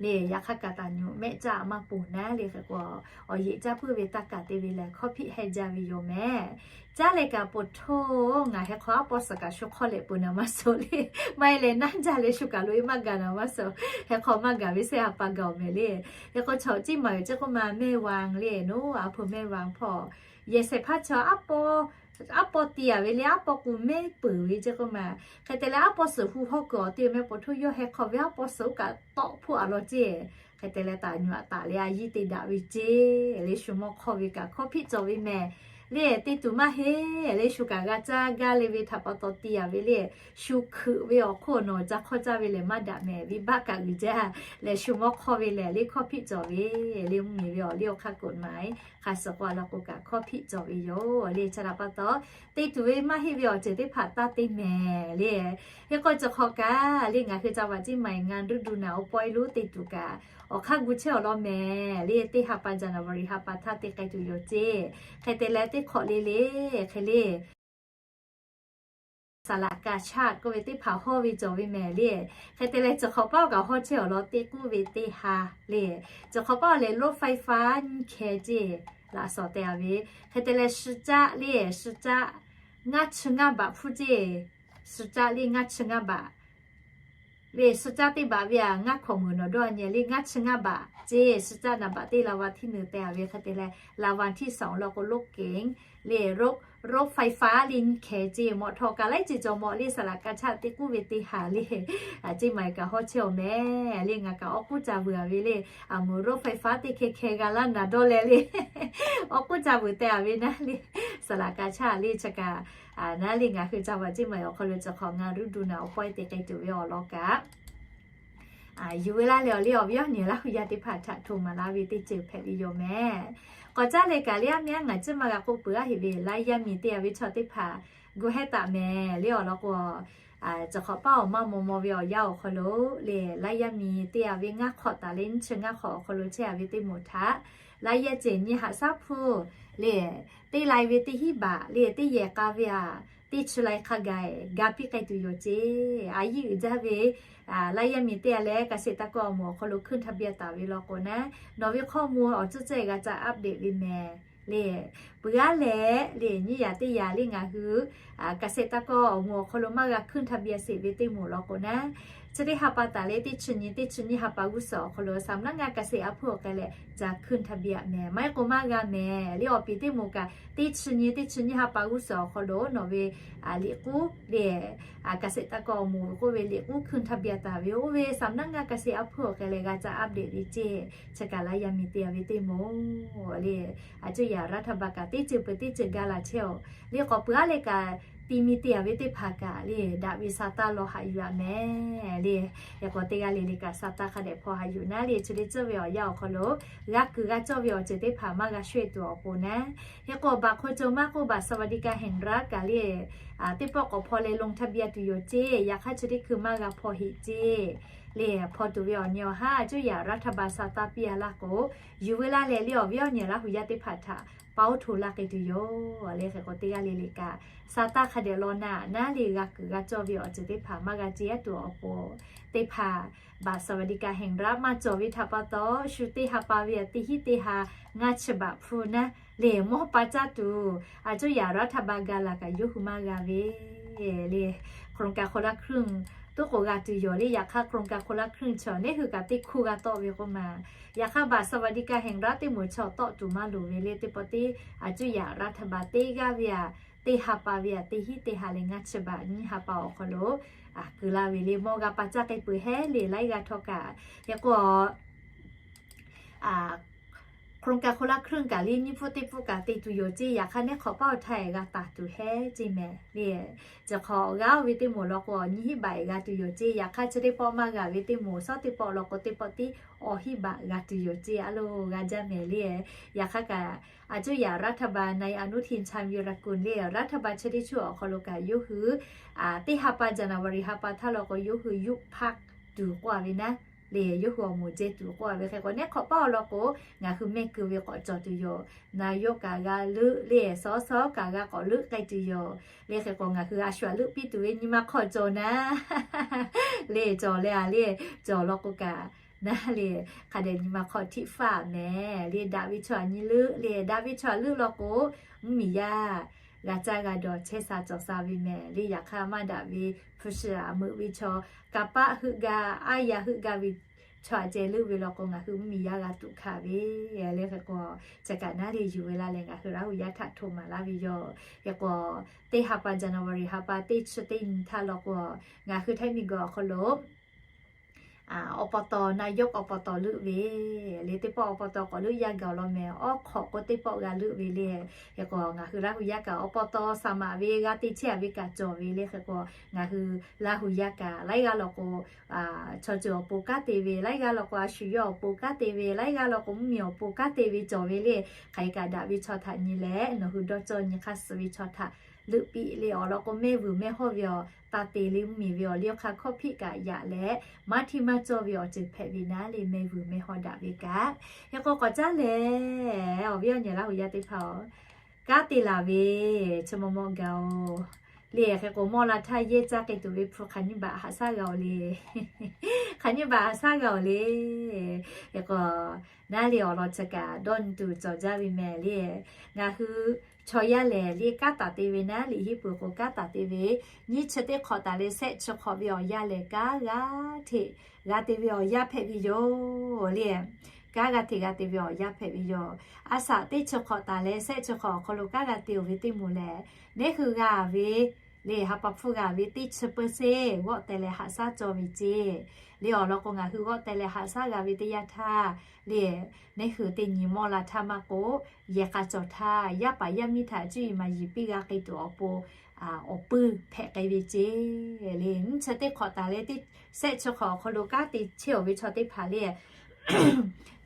le. Yaꞈ hk'aˇ kaꞈ taˍ nyuꞈ mehˆ caˇ maˇ ponˬ naˉ le. Hk'e k'o, awˬ yeꞈ caˇ puiˉ ve taˇ kaˍ te ve lehˬ, hkawˇ hpiˆ heh jaˇ ve yoˬ mehˍ. Caˉ leh kaꞈ po htoˇ, ngaˬ heh hk'aw aˉ pawˇ suhˍ kaꞈ shu hk'awˇ leh peuˬ naˍ maˇ suhˍ le. Maˇ heˆ leh naˉ jaˇ leh shu kaˬ lo e maˇ gaˬ naˍ maˇ suhˍ. Heh hk'aw maˇ gaˬ ve sehˆ ha pa gaˬ awˬ mehˍ le. Hk'e k'o, chaw ciˇ maˍ yoˬ ceh k'o ma, mehˆ vaˇ le, noˉ a hpu mehˆ vaˇ hpawˇ yehˬ shehˍ hpaˇ chaw aˉ pawˇ ti a ve le, aˉ pawˇ k'u mehˆ peuˬ ve ceh k'o ma. Hk'e te leh aˉ pawˇ suhˍ hu hawˇ kuiˬ awˬ te mehˆ po htoˇ yawˇ heh hk'aw ve aˉ pawˇ suhˍ oˇ kaꞈ tawˆ hpfuhˆ a law ceˇ. Hk'e te leh taˍ nyuꞈ aꞈ taˍ leh a yiˇ te daꞈ ve ceˇ le. Shu mawˇ hk'awˇ ve kaꞈ hkawˇ hpiˆ cawˬ ve mehˍ le. Te tuˬ maˇ heˆ le, shu kaꞈ g'a caˇ gaˇ le ve htaꞈ pa taw ti a ve le. Shu hkeuꞈ ve awˬ hk'oˆ nawˬ ca hk'awˇ caˇ ve lehˬ maˇ daꞈ mehˍ, venˇbaˆ kaꞈ uiˍ jaˇ leh shu mawˇ hk'awˇ ve lehˬ le, hkawˇ hpiˆ cawˬ ve le. Mvuhˇmiˬ ve awˬ liˇ awˬ hk'aˇ kuˬ maˍ e hk'a suhˍ k'o a law k'o kaꞈ hkawˇ hpiˆ cawˬ ve yoˬ le. Chi htaꞈ pa taw, te tuˬ ve maˇ heˆ ve awˬ ceuˬ teˇ hpaˍ taˇ te mehˍ le. Hk'e k'o, chi hk'awꞈ kaꞈ le, ngaˬ hui ca vaꞈ ciˇ maˍ ngaˬ ruˇ du naˍ oˇ pawehˇ lo te tuˬ kaꞈ awˬ hk'aˇ gu chehˇ awˬ lawn mehˍ le. Teˇ ha pa January ha pa htaˇ te k'ai tuˬ yoˬ ceˇ. Hk'e te leh teˇ hk'awꞈ le le, hk'e le saˍ laꞈ ka chaˇ k'oˆ ve teˇ hpaˍ hawˇ ve cawˬ ve mehˍ le. Hk'e te leh, chi hk'awꞈ paˉ kaꞈ hawˇ chehˇ awˬ lawn teˇ k'uˉ ve teˇ ha le. Chi hk'awꞈ paˉ lehˬ, รถไฟฟ้า nyiˇ hkeh ceˇ laꞈ shawˍ te a ve. Hk'e te leh, shi caˆ le, shi caˆ ngaˇ chi ngaˇ baꞈ hpfuhˇ ceˇ. Shi caˆ le ngaˇ chi ngaˇ baꞈ ve, shi caˆ teˇ baꞈ ve a ngaˇ hkawꞈ meuˍ nawˬ dawˇ a nyi le, ngaˇ chi ngaˇ baꞈ ceˇ. Shi caˆ naˍ baꞈ teˇ รางวัลที่หนึ่ง te a ve. Hk'e te leh รางวัลที่สอง law k'o รถเก๋ง le, รถไฟฟ้า le nyiˇ hkeh ceˇ. Mawꞈ htawꞈ kaꞈ laiˉ ceuˬ cawˬ mawˬ le, saˍ laꞈ ka chaˇ teˇ k'uˉ ve teˇ ha le. Ceˇ maˍ kaꞈ hawˇ chehˇ awˬ mehˍ le. Ngaˬ kaꞈ awˬ k'uˉ ca vuiˬ a ve le. A meuˍ รถไฟฟ้า teˇ hkeh hkeh g'a laˇ naˍ dawˇ leh le, awˬ k'uˉ ca vuiˬ te a ve naˉ le. Saˍ laꞈ ka chaˇ le chi kaꞈ naˉ le, ngaˬ hui ca vaꞈ ciˇ maˍ awˬ hk'aw lo chi hk'awꞈ ngaˬ ruˇ du naˍ awˬ pawehˇ te k'ai tuˬ ve awˬ lawn kaꞈ yuˬ ve laˇ leh awˬ liˇ awˬ viˉ awˬ nyi Laˇ hu yaˇ teˇ hpaˍ htaꞈ htoꞈ maˍ laˇ ve teˇ ceuˬ hpehꞈ ve yoˬ mehˍ. K'awꞈ caˉ leh kaꞈ le, a miˇ a ngaˬ ciˇ maˇ g'a k'oˆ peuˬ a heꞈ ve, laiˉ yaˇ miˬ teˇ a ve chaw teˇ hpaˍ gu hehˉ taˍ mehˍ le awˬ lawn k'o, chi hk'awꞈ paˉ awˬ maˇ maw maw ve awˬ yanˇ awˬ hk'aw lo le, laiˉ yaˇ miˬ teˇ a ve ngaˇ hk'awꞈ taˍ leh nyiˇ chi ngaˇ hk'awꞈ awˬ hk'aw lo chehˇ a ve teˇ moˍ htaꞈ laiˉ yaˇ ceuˬ nyi haꞈ shaˉ hpu le, teˇ lai ve teˇ hinˉ baꞈ le, teˇ yehˬ k'a ve a, teˇ chi lai hk'a gaˬ ga piˇ k'ai tuˬ yoˬ ceˇ. A yiˇ uiˍ jaˇ ve laiˉ yaˇ miˬ teˇ a leh เกษตรกร awˬ moˍ awˬ hk'aw lo ขึ้นทะเบียน taˍ ve law k'o naˉ, nawˬ ve ข้อมูล awˬ ceuˬ ceuˬ g'a ca update ve mehˍ le. Peuˬ aˉ leh le, nyiˇ yaꞈ teˇ yaꞈ le ngaˬ hui เกษตรกร awˬ moˍ awˬ hk'aw lo maˇ g'a ขึ้นทะเบียน sheˍ ve teˇ moˍ law k'o naˉ, chi teˇ ha pa taˍ leh teˇ chi nyi teˇ chi nyiˇ ha pa g'uˇ suhˍ awˬ hk'aw lo สำนักงานเกษตร a hpuˇ awˬ k'ai leh ca ขึ้นทะเบียน mehˍ. Maˇ heˆ k'o maˇ g'a mehˍ le. Awˬ piˍ teˇ moˍ kaꞈ teˇ chi nyi teˇ chi nyiˇ ha pa g'uˇ suhˍ awˬ hk'aw lo nawˬ ve liꞈ k'uˉ le, เกษตรกร awˬ moˍ ve k'oˆ ve liꞈ k'uˉ ขึ้นทะเบียน taˍ ve oˇ ve สำนักงานเกษตร a hpuˇ awˬ k'ai leh g'a ca update ve ceˇ. Chi kaꞈ laiˉ yaˇ miˬ teˇ a ve teˇ moˍ le, a cuˇ yaꞈ รัฐบาล kaꞈ teˇ ceuˬ peuˬ teˇ ceuˬ ga laˬ chehˇ oˬ le. K'awꞈ peuˬ aˉ leh kaꞈ ti mi teˇ a ve teˇ hpaˍ kaꞈ le, daꞈ ve sa taˇ law haꞈ yuˬ a mehˍ le. Yaꞈ k'aw teˇ g'aˇ le le kaꞈ sa taˇ hk'a dehꞈ hpaw haꞈ yuˬ naˉ le. Chi teˇ ceuˬ ve awˬ yanˇ awˬ hk'aw lo g'a kuiˬ g'a cawˇ ve awˬ ceuˬ teˇ hpaˍ maˇ g'a shawehˇ tuˬ awˬ pon naˉ, yaꞈ k'aw baˬ hk'aw cawˬ maˇ k'oˆ baˬ สวัสดิการแห่งรัฐ kaꞈ le, teˇ pawˆ k'awꞈ hpaw leh ลงทะเบียน tuˬ yoˬ ceˇ. Yaꞈ hk'aˇ chi teˇ hkui maˇ g'a hpaw heꞈ ceˇ le. Hpaw tuˬ ve awˬ nyi awˬ haˉ a cuˇ yaꞈ รัฐบาล sa taˇ piˇ a laˇ k'o, yuˬ ve laˇ leh le awˬ viˉ awˬ nyi Laˇ hu yaˇ teˇ hpaˍ htaꞈ paoˇ hto laˇ k'ai tuˬ yoˬ le. Hk'e k'o teˇ g'aˇ le le kaꞈ sa taˇ hk'a dehꞈ law naˉ naˉ le, g'a kuiˬ g'a cawˇ ve awˬ ceuˬ teˇ hpaˍ maˇ g'a ceˇ a tuˬ awˬ pon teˇ hpaˍ baˬ สวัสดิการแห่งรัฐ maˇ cawˬ ve htaꞈ pa taw, shu teˇ ha pa ve a teˇ hinˉ teˇ ha ngaˇ chi baꞈ hpu naˉ le, mawˇ pa caˇ tuˬ a cuˇ yaꞈ รัฐบาล ga laˬ kaꞈ yawˇ hui maˇ g'a ve le. โครงการคนละครึ่ง tuˉ k'oꞈ g'a tuˬ yoˬ le. Yaꞈ hk'aˇ โครงการคนละครึ่ง chaw neˉ hui kaꞈ teˇ hkuˇ g'a tawˆ ve k'oˆ ma. Yaꞈ hk'aˇ baˬ สวัสดิการแห่งรัฐ teˇ moˍ chaw tawˆ tuˬ maˇ loˍ ve le. Teˇ pawˆ teˇ a cuˇ yaꞈ รัฐบาล teˇ g'aˇ ve a teˇ ha pa ve a teˇ hinˉ teˇ ha leh ngaˇ chi baꞈ nyiˇ ha pa awˬ hk'aw lo kuˬ la ve le. Mawˇ g'a pa caˇ k'ai peuˬ hehˉ le, laiˉ g'aˇ htawˇ kaꞈ. Yaꞈ k'o โครงการคนละครึ่ง kaꞈ le nyiˇ pfuhˇ teˇ pfuhˇ kaꞈ te tuˬ yoˬ ceˇ. Yaꞈ hk'aˇ neˉ hk'awꞈ paˉ awˬ htaˇ g'a taˍ tuˬ hehˉ ceˇ mehˍ le. Chi hk'awꞈ g'aˇ oˇ ve teˇ moˍ law k'o, nyiˇ hinˉ baꞈ g'a tuˬ yoˬ ceˇ. Yaꞈ hk'aˇ chi teˇ pawˆ maˇ g'a ve teˇ moˍ, shawˉ teˇ pawˆ law k'o teˇ pawˆ tiˉ awˬ hinˉ baꞈ g'a tuˬ yoˬ ceˇ. A loˬ g'a jaˇ mehˍ le. Yaꞈ hk'aˇ kaꞈ, a cuˇ yaꞈ รัฐบาล ในอนุทิน ชาญวีรกูล le, รัฐบาล chi teˇ cuˇ awˬ hk'aw lo kaꞈ yawˇ hui teˇ ha pa January ha pa htaˇ law k'o yawˇ hui ยุบพรรค tuˬ k'oˆ a ve naˉ le, yawˇ hui awˬ moˍ jehˇ tuˬ k'oˆ a ve hk'e k'o, neˉ hk'awꞈ paˉ awˬ lawn k'o, ngaˬ hui mehˆ kuiˬ ve k'awꞈ cawˬ tuˬ yoˬ. นายก kaꞈ g'a leuˆ le, สส kaꞈ g'a k'awꞈ leuˆ k'ai tuˬ yoˬ le. Hk'e k'o ngaˬ hui a shu aꞈ leuˆ piˇ tuˬ ve nyi ma hk'aw cawˬ naˉ le, cawˬ leh a le, cawˬ law k'o kaꞈ naˉ le, hk'a dehꞈ nyi ma hk'aw htiˆ faˇ mehˍ le. Daꞈ ve chaw aꞈ nyi leuˆ le, daꞈ ve chaw aꞈ leuˆ law k'o, mvuhˇmiˬ yaˇ g'a caˇ g'a dawˬ chehˇ sha cawˬ sha ve mehˍ le. Yaꞈ hk'aˇ maˇ daꞈ ve hpu shi aꞈ meuꞈ ve chaw, kanˇ paˆ heuˆ gaˇ, aˉ yaˇ heuˆ gaˇ ve chaw aꞈ ceh leuˆ ve law k'o, ngaˬ hui mvuhˇmiˬ yaˇ g'a tuꞈ hkanˍ ve le. Hk'e k'o, chi kaꞈ naˉ le yuˬ ve la leh ngaˬ hui Laˇ huˍ yaˇ htaꞈ hto maˍ laˇ ve yoˬ. Hk'e k'o, teˇ ha pa January ha pa teˇ chi teˇ nyi htaˇ law k'o, ngaˬ hui Htaiˇ miˬguiˬ awˬ hk'aw lo awˬ pa taw, นายก awˬ pa taw leuˆ ve le. Teˇ pawˆ awˬ pa taw k'awꞈ leuˆ yaˇ gaˬ law mehˍ, awˉ hk'awꞈ k'o teˇ pawˆ g'a leuˆ ve le. Hk'e k'o ngaˬ hui Laˇ huˍ yaˇ kaꞈ awˬ pa taw saˍ maꞈ ve g'a te chehˇ a ve kaꞈ cawˬ ve le. Hk'e k'o ngaˬ hui Laˇ huˍ yaˇ kaꞈ laiˉ g'aˇ law k'o, chaw ceuˬ awˬ pon kanˉ te ve, laiˉ g'aˇ law k'o a shu yawˇ awˬ pon kanˉ te ve, laiˉ g'aˇ law k'o mvuhˇmiˬ awˬ pon kanˉ te ve cawˬ ve le. Hk'aˬ hk'e kaꞈ daꞈ ve chaw htaꞈ nyi leh nawˬ hui dawˇ cawˇ nyi hk'aˇ suh ve chaw htaꞈ leuˆ piˇ le. Awˬ lawn k'o mehˆ vuiˬ mehˆ hawˇ ve awˬ taˇ te le, mvuhˇmiˬ ve awˬ liˇ awˬ hk'aˇ hkawˇ hpiˆ kaꞈ yaꞈ leh, maˇ htiˇ maˇ cawˇ ve awˬ ceuˬ hpehꞈ ve naˉ le, mehˆ vuiˬ mehˆ hawˇ daꞈ ve kaꞈ. Hk'e k'o k'awꞈ caˉ leh, awˬ viˉ awˬ nyi Laˇ huˍ yaˇ teˇ hpaˍ-oˬ, kanˉ te laˬ ve chi maw maw gaˬ-oˬ le. Hk'e k'o mawˇ la htaˇ yehˇ caˇ k'ai tuˬ ve hpu hk'aˬ nyiˇ baꞈ haꞈ shaˉ g'a-oˬ le. Hk'aˬ nyiˇ baꞈ haꞈ shaˉ g'a-oˬ le. Hk'e k'o naˉ le awˬ lawn chi kaꞈ dawˇ nyi tuˬ cawˬ jaˇ ve mehˍ le. Ngaˬ hui chaw yaˇ lehˬ le kanˉ taˍ te ve naˉ, liꞈ hiˉ peuˬ k'o kanˉ taˍ te ve, nyiˇ chi teˇ hk'awꞈ taˍ leh shehˆ chi hk'awꞈ ve awˬ yanˇ lehˬ kanˉ g'aˇ hteꞈ g'a te ve awˬ yanˇ hpehꞈ ve yoˬ le. Kanˉ g'aˇ hteꞈ g'a te ve awˬ yanˇ hpehꞈ ve yoˬ. A shaꞈ teˇ chi hk'awꞈ taˍ leh shehˆ chi hk'awꞈ awˬ hk'aw lo kanˉ g'a te-oˬ ve teˇ moˍ lehˬ, neˉ hui g'a ve le, ha pa hpfuhˇ g'a ve teˇ chi เปอร์เซ็นต์ g'awˆ teh leh haꞈ shaˉ cawˇ ve ceˇ. Le awˬ lawn k'o ngaˬ hui g'awˆ teh leh haꞈ shaˉ g'a ve teˇ yanˇ htaˇ le, neˉ hui teˇ nyi mawˇ la htaˇ maˇ k'o, yehˬ k'a cawˬ htaˇ yaˇ paˍ yaˇ miˇ htaꞈ cuˇ yiˍ maˍ yiˍ piˇ g'a k'ai tuˬ awˬ pon awˬ puiˇ hpehꞈ k'ai ve ceˇ. Le nyiˇ chi teˇ hk'awꞈ taˍ leh teˇ shehˆ chi hk'awꞈ awˬ hk'aw lo kanˉ te chehˇ-oˬ ve chaw teˇ hpaˍ le,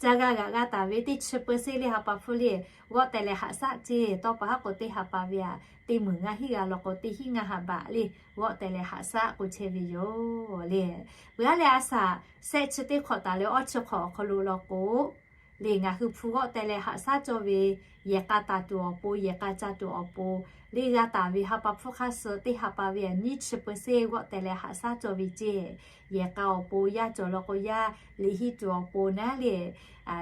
ca g'a g'aꞈ g'a taˍ ve teˇ chi เปอร์เซ็นต์ le ha pa hpfuhˇ le g'awˆ teh leh haꞈ shaˉ ceˇ. Tawˇ pa haˉ k'o teˇ ha pa ve aꞈ teˇ meunˍ ngaˇ hinˉ g'a law k'o teˇ hinˉ ngaˇ ha baꞈ le g'awˆ teh leh haꞈ shaˉ k'oˆ chehˇ ve yoˬ le. Peuˬ aˉ leh a shaꞈ shehˆ chi teˇ hk'awꞈ taˍ leh awˇ chi hk'awꞈ awˬ hk'aw lo law k'o le, ngaˬ hui hpu g'awˆ teh leh haꞈ shaˉ cawˇ ve, yehˬ k'a taˍ tuˬ awˬ pon, yehˬ k'a ca tuˬ awˬ pon le g'a taˍ ve ha pa hpfuhˇ hk'aˇ suh teˇ ha pa ve aꞈ nyiˇ chi เปอร์เซ็นต์ g'awˆ teh leh haꞈ shaˉ cawˇ ve ceˇ. Yehˬ k'a awˬ pon, yaˇ cawˬ law k'o yaˇ liꞈ hiˆ tuˬ awˬ pon naˉ le,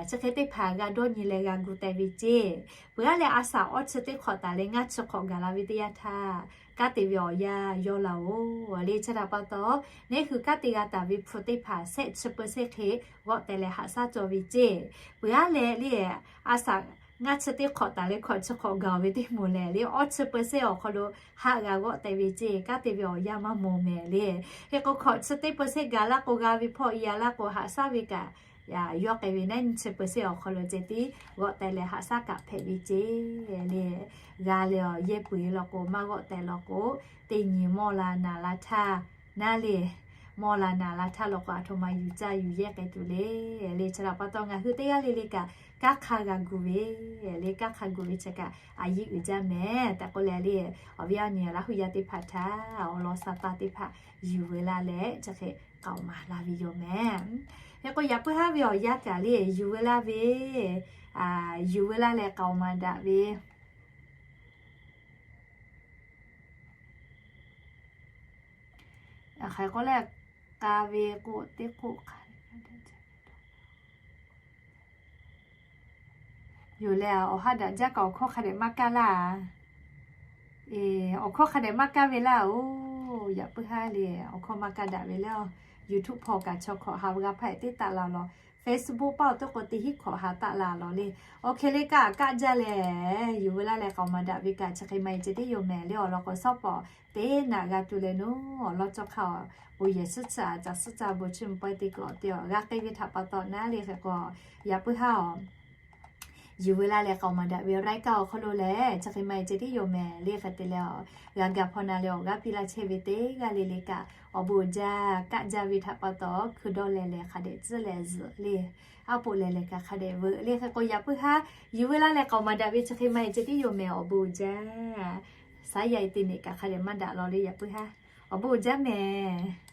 chi hk'e teˇ hpaˍ g'a dawˇ nyi leh g'a gu teh ve ceˇ. Peuˬ aˉ leh a shaꞈ awˇ chi teˇ hk'awꞈ taˍ leh ngaˇ chi hk'awꞈ gaˬ la ve teˇ yanˇ htaˇ, kanˉ te ve awˬ yanˇ yawˇ laˬ-oˬ le. Chi htaꞈ pa taw, neˉ hui kanˉ te g'a taˍ ve hpu teˇ hpaˍ shehˆ chi เปอร์เซ็นต์ hk'e g'awˆ teh leh haꞈ shaˉ cawˇ ve ceˇ. Peuˬ aˉ leh le, a shaꞈ ngaˇ chi teˇ hk'awꞈ taˍ leh hkawꞈ chi hk'awꞈ gaˬ ve teˇ moˍ lehˬ le, awˇ chi เปอร์เซ็นต์ awˬ hk'aw lo haˆ g'a g'awˆ teh ve ceˇ. Kanˉ te ve awˬ yanˇ maˇ mawˬ mehˍ le. Hk'e k'o hkawꞈ chi teˇ เปอร์เซ็นต์ gaˬ laˇ k'o, g'a ve hpawˇ i a laˇ k'o, haꞈ shaˉ ve kaꞈ yawˇ k'ai ve naˉ nyiˇ chi เปอร์เซ็นต์ awˬ hk'aw lo ceh tiˉ g'awˆ teh leh haꞈ shaˉ kaꞈ hpehꞈ ve ceˇ le. G'a leh awˬ yehˇ peu-eˬ law k'o maˇ g'awˆ teh law k'o, teˇ nyi mawˇ la naˍ la htaˇ naˉ le, mawˇ la naˍ la htaˇ law k'o aˬ htoꞈ ma yuˬ caˇ yuˬ yehˇ k'ai tuˬ le. Le chi htaꞈ pa taw ngaˬ hui teˇ g'aˇ le le kaꞈ kanˉ hk'a g'a gu ve le. Kanˉ hk'a gu ve chi kaꞈ a yiˇ uiˍ jaˇ mehˍ tehꞈ k'oˆ leh le, awˬ viˉ awˬ nyi Laˇ huˍ yaˇ teˇ hpaˍ htaꞈ awˬ lawn sa taˇ teˇ hpaˍ yuˬ ve la leh chi hk'e k'aoˍ maˍ la ve yoˬ mehˍ. Hk'e k'o yaꞈ puiˉ haˉ ve awˬ yanˇ kaꞈ le yuˬ ve la ve, yuˬ ve la leh k'aoˍ maˍ daꞈ ve hk'e k'oˆ leh k'a ve k'o teˇ k'oˆ hk'a yoˬ leh, awˬ haˉ daꞈ jaˇ kaꞈ awˬ hkawˇ hk'a dehꞈ maˇ kaˇ laˇ. Awˬ hkawˇ hk'a dehꞈ maˇ kaˇ ve laˇ-oˬ. Yaꞈ puiˉ haˉ le awˬ hkawˇ maˇ kaˇ daꞈ ve le. YouTube hpawˇ kaꞈ chaw hkawꞈ ha g'a hpaˇ teˇ taˆ la law, Facebook paˇ awˬ toˉ k'o teˇ hinˉ hkawꞈ ha taˆ la law le. Awˬ hk'e le kaꞈ kaˆ jaˇ leh, yuˬ ve laˇ leh k'aoˍ maˍ daꞈ ve kaꞈ chi hk'e maˇ heˆ ceh tiˉ yoˬ mehˍ le. Awˬ lawn k'o shawˉ pawˍ teˇ naꞈ g'a tuˬ leh naˉ, awˬ lawn cawˇ hk'aˇ awˬ bon yehˬ suhˉ caˇ caˇ suhˉ caˇ bon chiˇ mvuh pawehˇ te kuiˬ awˬ te awˬ g'a k'ai ve htaꞈ pa taw naˉ le. Hk'e k'o yaꞈ puiˉ haˉ awˬ Yuˬ veu laˇ leh k'aoˍ maˍ daꞈ ve รายการ awˬ hk'aw lo lehˬ, chi hk'e maˇ heˆ ceh tiˉ yoˬ mehˍ. Le hk'e te leh, g'a gaˬ hpaw na leh awˬ g'aˇ piˇ laˇ chehˇ ve teˇ g'aˇ le le kaꞈ, awˬ bon uiˍ jaˇ. Kaˆ jaˇ ve htaꞈ pa taw, hkui dawˇ leh lehˬ hk'a dehꞈ tcuhˉ leh zuhꞈ le. Aˉ poꞈ lehˬ lehˬ kaꞈ hk'a dehꞈ veuꞈ le. Hk'e k'o yaꞈ puiˉ haˉ, yuˬ veu laˇ leh k'aoˍ maˍ daꞈ ve chi hk'e maˇ heˆ ceh tiˉ yoˬ mehˍ. Awˬ bon uiˍ jaˇ. Saˉ yaꞈ te nehˬ kaꞈ hk'a dehꞈ maˇ daꞈ law le yaꞈ puiˉ haˉ. Awˬ bon uiˍ jaˇ mehˍ.